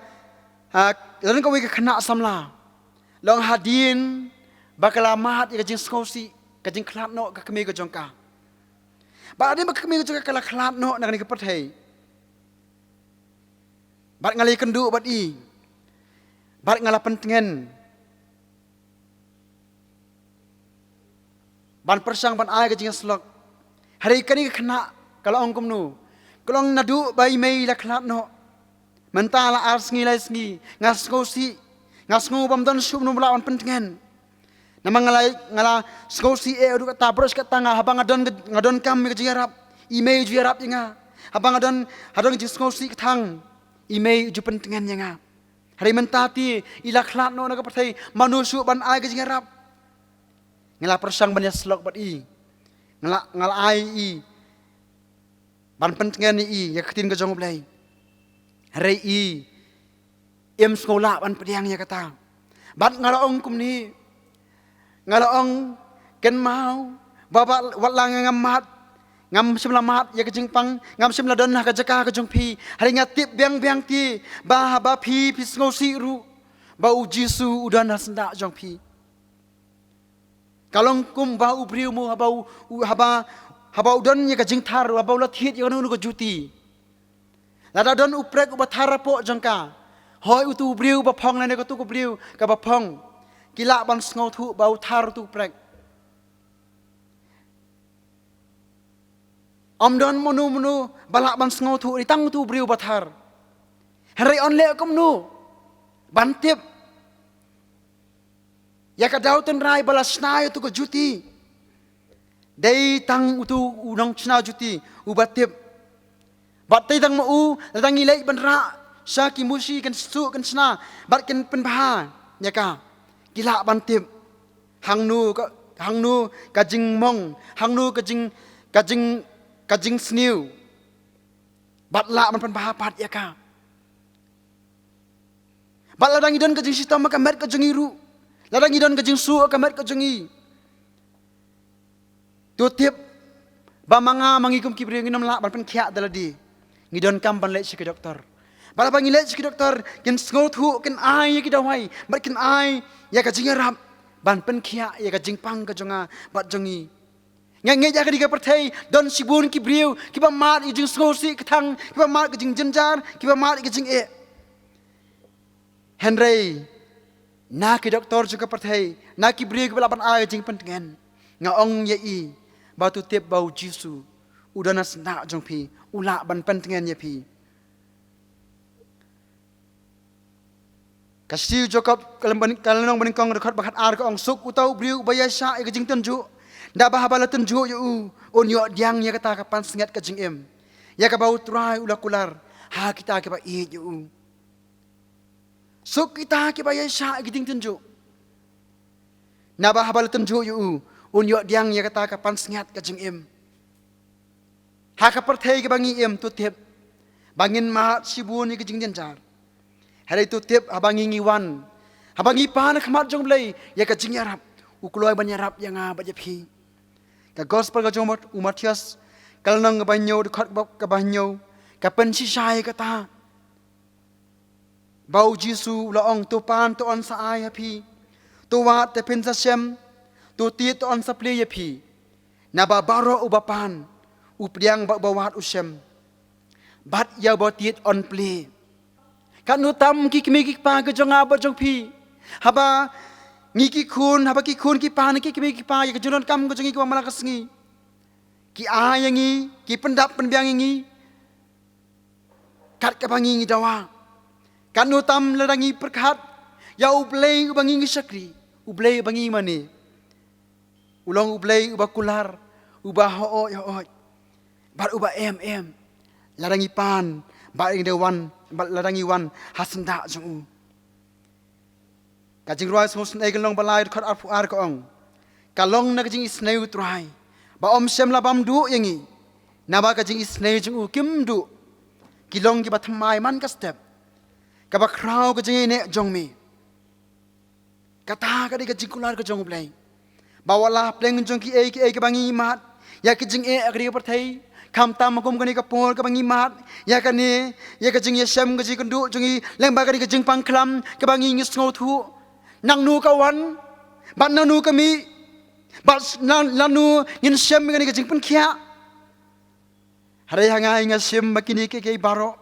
ah, la don kawei ka khynnah samla. La ong hadien ba ka la mad ïa ka jingsngewsih, ka jingkhlad noh ka kmie ka jong ka. Bad hadien ba ka kmie ka jong ka ka la khlad noh na kane ka pyrthei, bad nga la ïakynduh bad i, bad nga la pyntngen ban pyrshang ban ai ka jingïasyllok. Hynrei kane ka khynnah ka la ong kumno? Ka la ong naduh ba i mei i la khlad noh, mynta la ar sngi lai sngi, nga sngewsih, nga sngew bym don shuh mano ba lah ban pyntngen. Namar nga la, nga la sngewsih eh haduh katta, baroh shi katta nga, haba nga don, nga donkam ïa ka jingïarap, i mei i ju ïarap ïa nga. Haba nga don, ha don ka jingsngewsih kthang, i mei i ju pyntngen ïa nga. Hynrei mynta te i la khlad noh na ka pyrthei, mano shuh ban ai ka jingïarap? Nga la pyrshang ban ïasyllok bad i, nga la, nga la ai i ban pyntngen ïa i ïa ka ktien ka jong U Blei. Hynrei i im sngew lah ban pdiang ïa kata. Bad nga la ong kumne, nga la ong, kynmaw ba, ba wat la nga ngam mad, ngam shym la mad ïa ka jingpang, ngam shym la don ha ka jaka ka jong phi, hynrei nga tip biang biang te ba haba phi, phi sngewsih ruh, ba U Jisu u don ha syndah jong phi. Ka long kumba u briew mo, haba u, u, haba, haba u don ïa ka jingthar, haba u la thied ïa kano kano ka juti, lada don u prek uba thar hapoh jong ka, hooid, utu u briew uba phong lane katu ka briew kaba phong, ki lah ban sngewthuh ba u thar utu u prek. Ym don mano mano ba lah ban sngewthuh, dei tang utu u briew uba thar. Hynrei yn leh kumno ban tip ïa ka daw tynrai ba la shna ïa utu ka juti? Dei tang utu u nongshna juti uba tip. Bad dei tang ma u, lada ngi leit ban rah sha ki mushi, kin shu, kin shna bad kin pynbha ïa ka, ki lah ban tip hangno ka, hangno ka jingmong, hangno ka jing, ka jing, ka jingsniew, bad lah ban pynbha pat ïa ka. Bad lada ngi don ka jingshitom ha ka met ka jong ngi ruh, lada ngi don ka jingsuh ha ka met ka jong ngi, to tip ba ma nga ma ngi kum ki briew ngin ym lah ban pynkhiah da lade. Ngi donkam ban leit sha ki doktor. Bad haba ngi leit sha ki doktor, kin sngewthuh, kin ai ïa ki dawai bad kin ai ïa ka jingïarap ban pynkhiah ïa ka jingpang ka jong nga bad jong ngi. Nga ngeit ïa kane ka pyrthei don shibun ki briew kiba mad ïa ka jingsngewsih kthang, kiba mad ïa ka jingjynjar, kiba mad ïa ka jingeh. Hynrei na ki doktor jong ka pyrthei, na ki briew kiba lah ban ai jingpyntngen, nga ong ïa i ba to tip ba U Jisu u don ha syndah jong phi, u lah ban pyntngen ïa phi. Ka shithi u Jakob ka lynnong banyngkong, dkhot ba khatar ka ong, suk uta u briew uba ïaishah ïa ka jingtynjuh, naba haba la tynjuh ïa u, un ïoh pdiang ïa kata ka pansngiat ka jingim ïa kaba U Trai u la kular ha kita kiba ïeit ïa u. Suk kita kiba ïaishah ïa ka jingtynjuh, naba haba la tynjuh ïa u, un ïoh pdiang ïa kata ka pansngiat ka jingim. Ha ka pyrthei kaba ngi im, to tip ba ngin mad shibun ïa ka jingjynjar. Hynrei to tip, haba ngi ngi wan, haba ngi pan ha khmat jong U Blei, ïa ka jingïarap, u kloi ban ïarap ïa nga bad ïa phi. Ka gospel ka jong u Mat-, u Mathaios, ka lynnong kaba hynñiew, dkhot kaba, kaba hynñiew, ka pynshisha ïa kata. Ba U Jisu u la ong, to pan, to yn sa ai ha phi. To wad, te phin sa shem. To tied, to yn sa plie ïa phi. Naba baroh uba pan, u pdiang, bad uba wad u shem. Bad ïa uba tied yn plie. Katno tam ki kmie ki kpa ki jong nga bad jong phi. Haba ngi ki khun, haba ki khun ki pan, ki kmie ki kpa, ïa ka jingdonkam ka jong ngi kaba man la ka sngi, ki ai ïa ngi, ki pyndap pynbiang ïa ngi. Kat kaba ngi ngi dawa. Katno tam lada ngi pyrkhat ïa U Blei uba ngi ngi shakri, U Blei uba ngi mane. U long U Blei uba kular, uba hooid hooid, bad uba em em. Lada ngi pan, bad ngi da wan, bad lada ngi wan ha syndah jong u. Ka Jingrwai Sngewsynei ka lynnong ba lai, dkhot arphew ar ka ong, ka long na ka jingisynei U Trai, ba ym shym la bam duh ïa ngi. Naba ka jingisynei jong u kim duh. Ki long kiba thymmai man ka step, kaba khraw ka jingïaineh jong me. Kata ka dei ka jingkular ka jong U Blei. Ba wat la hapdeng jong kiei kiei kaba ngi mad, ïa ki jingeh ha kane ka pyrthei, khamtam ha kum kane ka por kaba ngi mad ïa kane, ïa ka jingïashem, ka jingïakynduh jong ngi lyngba kane ka jingpang khlam kaba ngi ngi sngewthuh. Nangno ka wan, bad nangno ka mih, bad na-, lano ngin shem ïa kane ka jingpynkhiah. Hynrei ha nga, ha nga shim ba kine kiei kiei baroh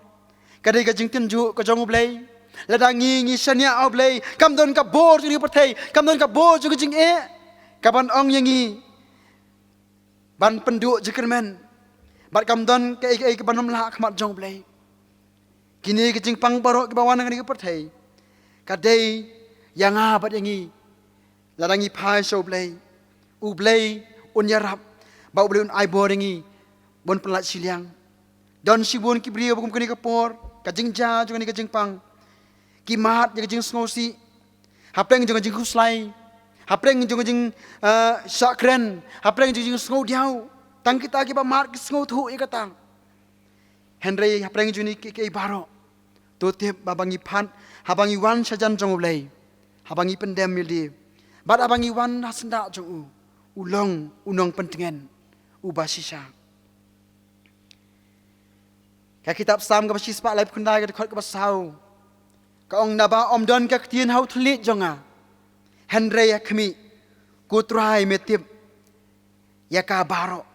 ka dei ka jingtynjuh ka jong U Blei. Lada ngi ngi shaniah ha U Blei, kam don ka bor jong ka pyrthei, kam don ka bor jong ka jingeh, kaban ong ïa ngi ban pynduh jingkyrmen. Bad kam don kaei kaei kaban ym lah ha khmat jong U Blei. Kine ki jingpang baroh kiba wan ha kane ka pyrthei, ka dei ïa nga bad ïa ngi. Lada ngi phai sha U Blei, U Blei un ïarap, bad U Blei un ai bor ïa ngi ban pynlait shiliang. Don shibun ki briew ba kum kane ka por, ka jingjia jong kane ka jingpang, ki mad ïa ka jingsngewsih, hapdeng jong ka jingkhuslai, hapdeng jong ka jing, eh, shah kren, hapdeng jong ka jingsngewdiaw. Tang kita kiba mad ki sngewthuh ïa kata. Hynrei hapdeng jong kine kiei kiei baroh, to tip ba haba ngi phai, haba ngi wan shajan jong U Blei, haba ngi pyndem ïalade, bad haba ngi wan ha syndah jong u, u long u nongpyntngen uba shisha. Ka kitab Salm kaba shispah laiphew khyndai, ka dkhot kaba saw, ka ong, naba ym don ka ktien ha u thylliej jong nga, hynrei ha khmih, ko Trai, me tip ïa ka baroh.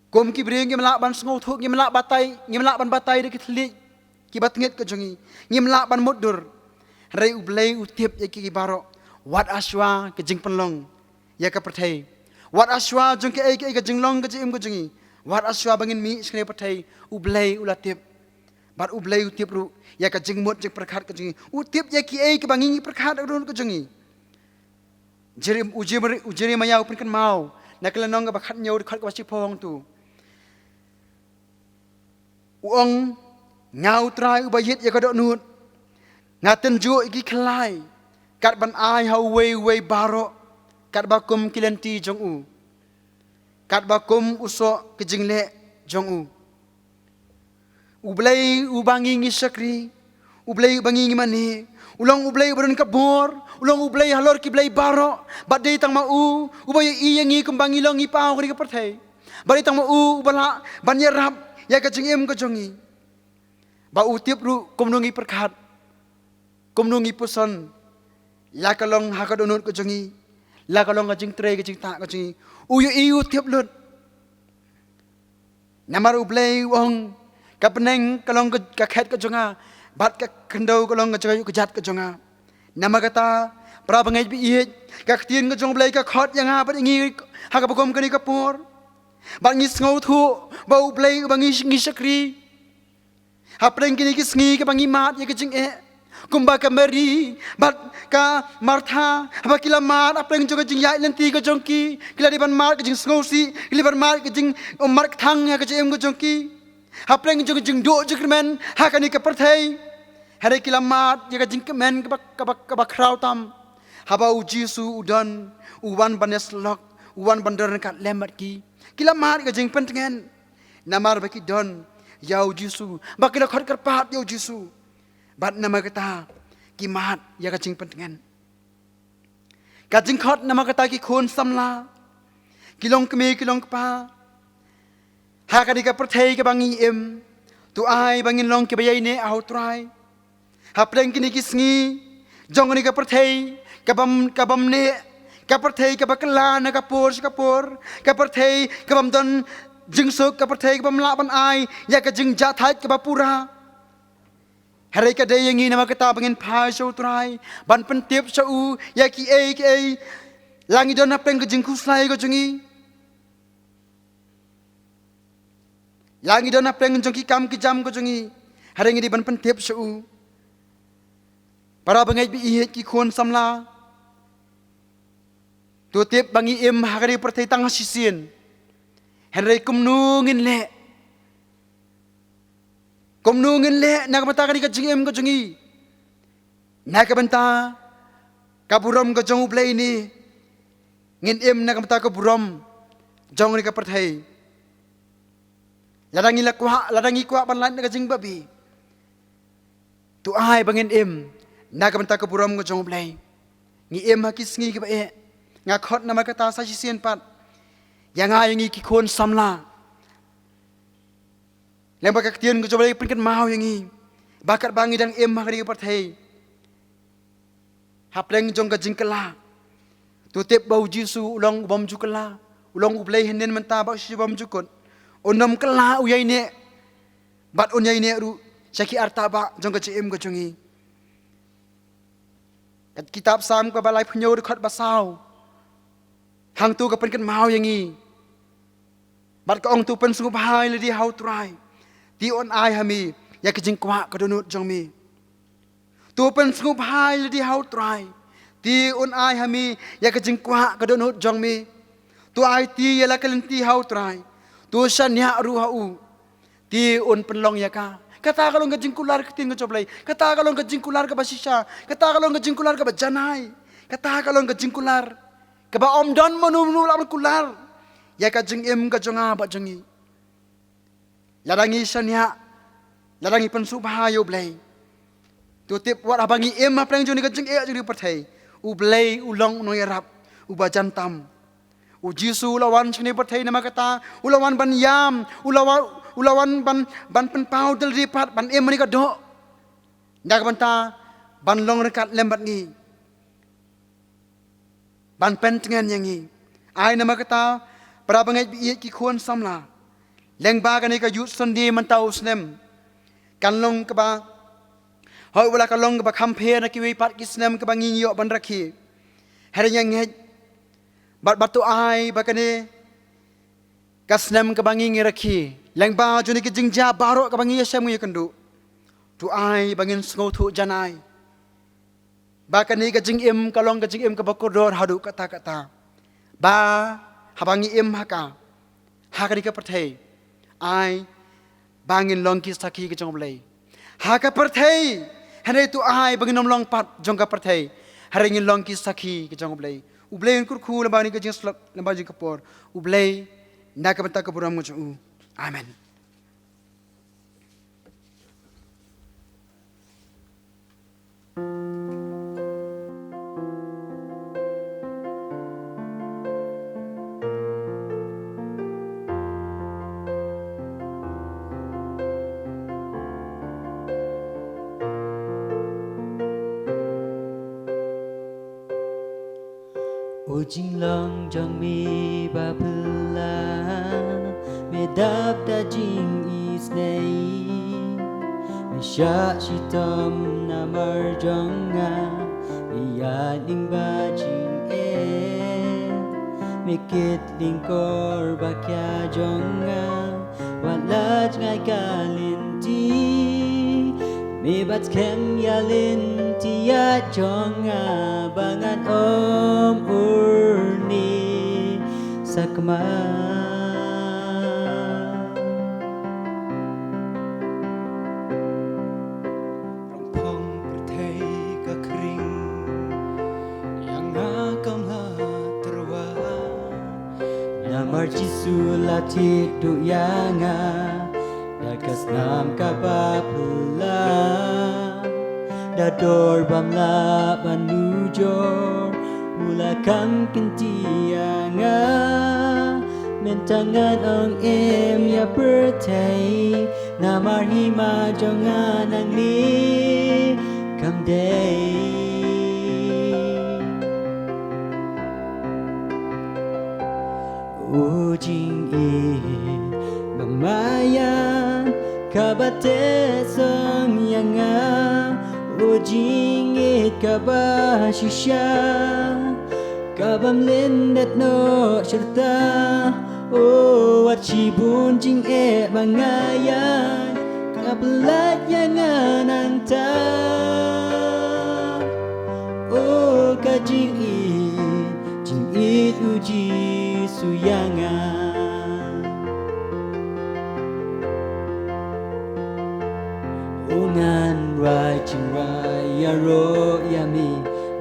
Kum ki briew ngim lah ban sngewthuh, ngim lah batai, ngim lah ban batai da ki thylliej kiba tngit ka jong ngi, ngim lah ban mutdur. Hynrei U Blei u tip ïa ki baroh, wat shuwa ka jingpynlong ïa ka pyrthei, wat shuwa jong kaei kaei ka jinglong ka jingim ka jong ngi, wat shuwa ba ngin mih sha kane ka pyrthei, U Blei u la tip. Bad U Blei u tip ruh ïa ka jingmut jingpyrkhat ka jong ngi. U tip ïa kiei kiba ngi ngi pyrkhat ha ka dohnud ka jong ngi. Jerem-, u Jerem-, u Jeremaïah u pynkynmaw na ka lynnong kaba khathynñiew, dkhot kaba shiphew, u ong, nga U Trai uba ïit ïa ka dohnud, nga tynjuh ïa ki khyllai, kat ban ai ha uwei uwei baroh katba kum ki lynti jong u, katba kum u soh ka jingleh jong u. U Blei uba ngi ngi shakri, U Blei uba ngi ngi mane, u long U Blei uba don ka bor, u long U Blei halor ki blei baroh, bad dei tang ma u uba ïohi ïa ngi kumba ngi long ngi paw ha kane ka pyrthei. Bad dei tang ma u uba lah ban ïarap ïa ka jingim ka jong ngi. Bad u tip ruh kumno ngi pyrkhat, kumno ngi puson, la ka long ha ka dohnud ka jong ngi, la ka long ka jingtrei ka jingtah ka jong ngi, u ïohi, u tip lut. Namar U Blei u ong, ka bneng ka long ka, ka khet ka jong nga, bad ka khyndew ka long ka jaka ïuh ka jat ka jong nga. Namar kata, para bangeit ba ïeit, ka ktien ka jong U Blei ka khot ïa nga bad ïa ngi ha kaba kum kane ka por. Bad ngi sngewthuh ba U Blei uba ngi, ngi shakri, hapdeng kine ki sngi kaba ngi mad ïa ka jingeh, kumba ka Mari bad ka Martha, haba ki la mad hapdeng jong ka jingïaid lynti ka jong ki, ki la dei ban mad ka jingsngewsih, ki la dei ban mad ka jing, um, mad kthang ha ka jingim ka jong ki, hapdeng jong ka jingduh jingkyrmen ha kane ka pyrthei. Hynrei ki la mad ïa ka jingkmen kaba, kaba, kaba khraw tam, haba U Jisu u don, u wan ban ïasyllok, u wan ban don ryngkat lem bad ki. Ki la mad ïa ka jingpyntngen. Namar ba ki don ïa U Jisu, ba ki la khot kyrpad ïa U Jisu. Bad namar kata ki mad ïa ka jingpyntngen. Ka jingkhot namar kata ki khun samla, ki long kmie ki long kpa, ha kane ka pyrthei kaba ngi im, to ai ba ngin long kiba ïaineh ha u Trai. Hapdeng kine ki sngi jong kane ka pyrthei kabym, kabym neh, ka pyrthei kaba kylla na ka por sha ka por, ka pyrthei kabym don jingsuk, ka pyrthei kabym lah ban ai ïa ka jingjahthait kaba pura. Hynrei ka dei ïa ngi namar kata ba ngin phai sha u Trai ban pyntip sha u ïa kiei kiei la ngi don hapdeng ka jingkhuslai ka jong ngi, la ngi don hapdeng jong ki kam ki jam ka jong ngi. Hynrei ngi dei ban pyntip sha u. Para bangeit ba ïeit, ki khun samla, to tip ba ngi im ha kane ka pyrthei tang shisien. Hynrei kumno ngin leh, kumno ngin leh na ka bynta kane ka jingim ka jong ngi, na ka bynta ka burom ka jong U Blei ne ngin im na ka bynta ka burom jong kane ka pyrthei? Lada ngi la kwah, lada ngi kwah ban lait na ka jingbabe, to ai ba ngin im na ka bynta ka burom ka jong U Blei. Ngi im ha ki sngi kiba eh. Nga khot namar kata sa shisien pat ïa nga ïa ngi ki khun samla, lem ba ka ktien ka jong U Blei pynkynmaw ïa ngi ba katba ngi dang im ha kane ka pyrthei hapdeng jong ka jingkylla, to tip ba U Jisu u long u bym ju kylla, u long U Blei hynnin mynta bad shisha bym ju kut. Un ym kylla, u ïaineh, bad un ïaineh ruh sha ki artah bah jong ka jingim ka jong ngi. Ka kitab Salm kaba laiphew hynñiew, dkhot ba saw, hangto ka pynkynmaw ïa ngi bad ka ong, to pynsngewbha ïa lade ha u Trai, te un ai ha me ïa ka jingkwah ka dohnud jong me. To pynsngewbha ïa lade ha u Trai, te un ai ha me ïa ka jingkwah ka dohnud jong me. To aiti ïa la ka lynti ha u Trai, to shaniah ruh ha u, te un pynlong ïa ka. Kata ka long ka jingkular, ka ktien ka jong U Blei. Kata ka long ka jingkular kaba shisha. Kata ka long ka jingkular kaba janai. Kata ka long ka jingkular kaba ym don mano mano lah ban kular ïa ka jingim ka jong nga bad jong ngi. Lada ngi shaniah, lada ngi pynsngewbha ïa U Blei, to tip wat haba ngi im hapdeng jong kane ka jingeh jong kane ka pyrthei, U Blei u long u nongïarap uba jan tam. U Jisu u la wan sha kane ka pyrthei namar kata, u la wan ban ïam, u la wan, u la wan ban, ban pynpaw da lade pat ban im ha kane ka doh, na ka bynta ban long ryngkat lem bad ngi, ban pyntngen ïa ngi. Ai namar kata, para bangeit ba ïeit, ki khun samla, lyngba kane ka Youth Sunday mynta u snem, kan long kaba, hooid, wat la ka long kaba kham pher na kiwei pat ki snem kaba ngi ïoh ban rakhe. Hynrei nga ngeit bad, bad to ai ba kane ka snem kaba ngi, ngi rakhe lyngba jong kine ki jingjia baroh kaba ngi ïashem ngi ïakynduh, to ai ba ngin sngewthuh janai ba kane ka jingim ka long ka jingim kaba kordor haduh katta katta. Ba haba ngi im ha ka, ha kane ka pyrthei, ai ba ngin long ki sakhi ka jong U Blei ha ka pyrthei. Hynrei to ai ba ngin ym long pat jong ka pyrthei, hynrei ngin long ki sakhi ka jong U Blei. U Blei un kyrkhu lyngba kane ka jingslap, lyngba jong ka por U Blei, na ka bynta ka burom ka jong u. Amen. O jinglong jong me ba phylla, me dap da jingisynei. Me shah shitom namar jong nga, me ïaid lyngba jingeh. Me kit lyngkor ba khia jong nga, wat lait jngai ka lynti. Me bat skhem ïa lynti ïa jong nga, ba ngan ym urni sakma. Rong phong pyrthei ka khring, ïa nga kam la tyrwa. Namar Jisu la thied duh ïa nga, da ka snam kaba phylla. Da dor bym lah ban nujor, u la kham kynti ïa nga. Mynta ngan ong em ïa pyrthei, namar hima jong nga nangne kam dei. U jingïeit ba maïan, kaba teh song ïa nga. U jingïeit kaba shisha, kabym lyndet noh shirta. O wat shibun jingeh ba nga ïaid, ka pyllait ïa nga nangta. O ka jingïeit, jingïeit u Jisu ïa nga. O ngan rwai jingrwai ïaroh ïa me,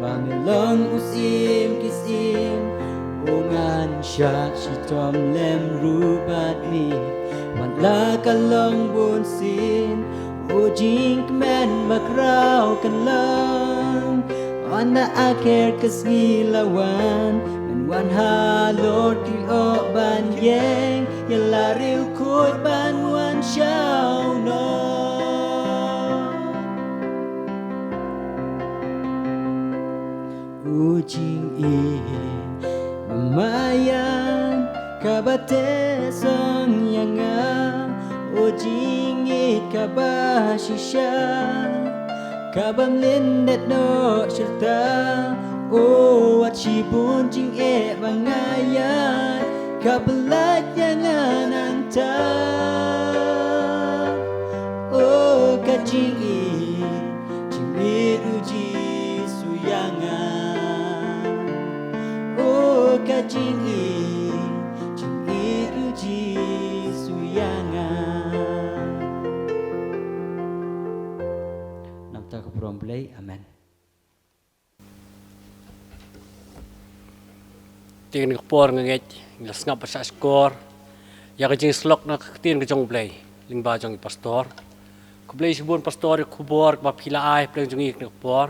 ba me long u syiem ki syiem. O ngan shah shitom lem ruh bad me, wat la ka long bunsien. O jingkmen ba khraw kan long, ynda akhir ka sngi la wan. Men wan halor ki lyoh ban ïeng, ïa la riewkhuid ban wan shaw noh. U jingïeit ba maïan, kaba teh song ïa nga. O jingïeit kaba shisha, kabym lyndet noh shirta. O wat shibun jingeh ba nga ïaid, ka pyllait ïa nga nangta. O ka jingïeit, jingïeit u Jisu ïa nga. O ka jingïeit, jingïeit u Jisu ïa nga. Namar ka burom Blei, amen. Te kane ka por nga ngeit ngi la sngap bad shahshkor ïa ka jingïasyllok na ka ktien ka jong U Blei lyngba jong i pastor. Khublei shibun pastor ïa ka khubor kaba phi la ai hapdeng jong ngi kane ka por.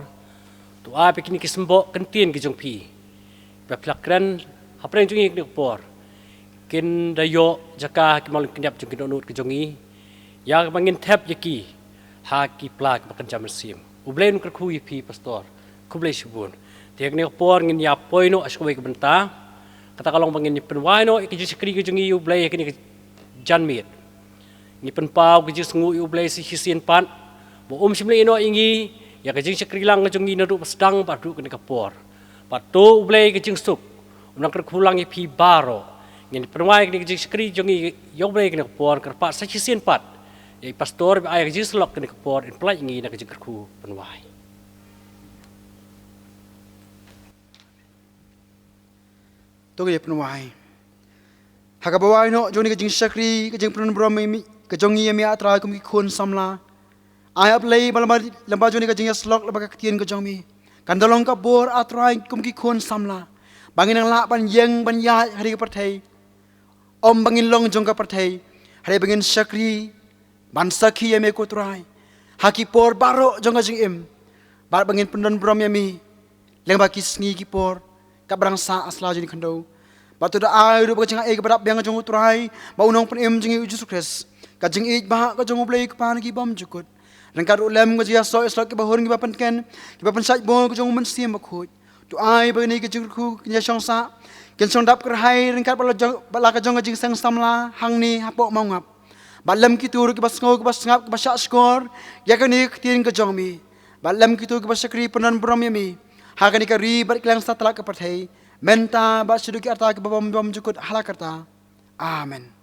To ai ba kine ki symboh ktien ki jong phi ba phi la kren hapdeng jong ngi kane ka por kin da ïoh jaka ha ki mawlynnep jong ki dohnud ki jong ngi, ïa kaba ngin thep ïa ki ha ki pla kiba kynja mynsiem. U Blei un kyrkhu ïa phi pastor. Khublei shibun. Te kane ka por ngin ïa poi noh sha kawei ka bynta. Kata ka long ba ngin ïa pynwai noh ïa ka jingshakri ka jong ngi ïa U Blei ha kane ka janmiet. Ngi pynpaw ka jingsngewnguh ïa U Blei sa shisien pat ba um shym la ïehnoh ïa ngi ïa ka jingshakri lang ka jong ngi naduh ba sdang bad haduh kane ka por. Bad to U Blei ka jingsuk un nang kyrkhu lang ïa phi baroh. Ngin pynwai kane ka jingshakri jong ngi ïa U Blei kane ka por, kyrpad sa shisien pat ïa i pastor ba ai ka jingïasyllok kane ka por in pynlait ïa ngi na ka jingkyrkhu pynwai. To ngin ïa pynwai. Ha kaba wai noh jong kane ka jingshakri, ka jingpynburom ïa me, ka jong ngi ïa me ah Trai kum ki khun samla. Ai ah Blei ba lyngba, lyngba jong kane ka jingïasyllok lyngba ka ktien ka jong me, kan da long ka bor ah Trai kum ki khun samla ba ngin nang lah ban ïeng ban ïaid ha kane ka pyrthei. Ym ba ngin long jong ka pyrthei, hynrei ba ngin shakri ban sakhi ïa me ko Trai ha ki por baroh jong ka jingim. Bad ba ngin pyndonburom ïa me lyngba ki sngi ki por kaba dang sah ha sla jong kane ka khyndew. Bad to da ai ruh ba ka jingaiei kaba dap biang jong u Trai bad u Nongpynim jong ngi u Jisu Khrist, ka jingïeit bah ka jong U Blei u Kpa na ki bymjukut, ryngkat ruh lem ka jingïasoh ïasyllok kiba hun kiba pynkhein, kiba pynshait bor ka jong u Mynsiem Bakhuid. To ai ba kane ka jingkyrkhu kin ïa shong sah, kin shong dap kyrhai ryngkat bad la jong, bad la ka jong ka jingseng samla hangne hapoh Mawngap. Bad lem kito ruh kiba sngew, kiba sngap, kiba shahshkor ïa kane ka ktien ka jong me, bad lem kito kiba shakri pyndonburom ïa me ha kane ka ri bad ki lang satlak ka pyrthei, mynta bad shaduh ki rta kiba bym, bymjukut ha la karta. Amen.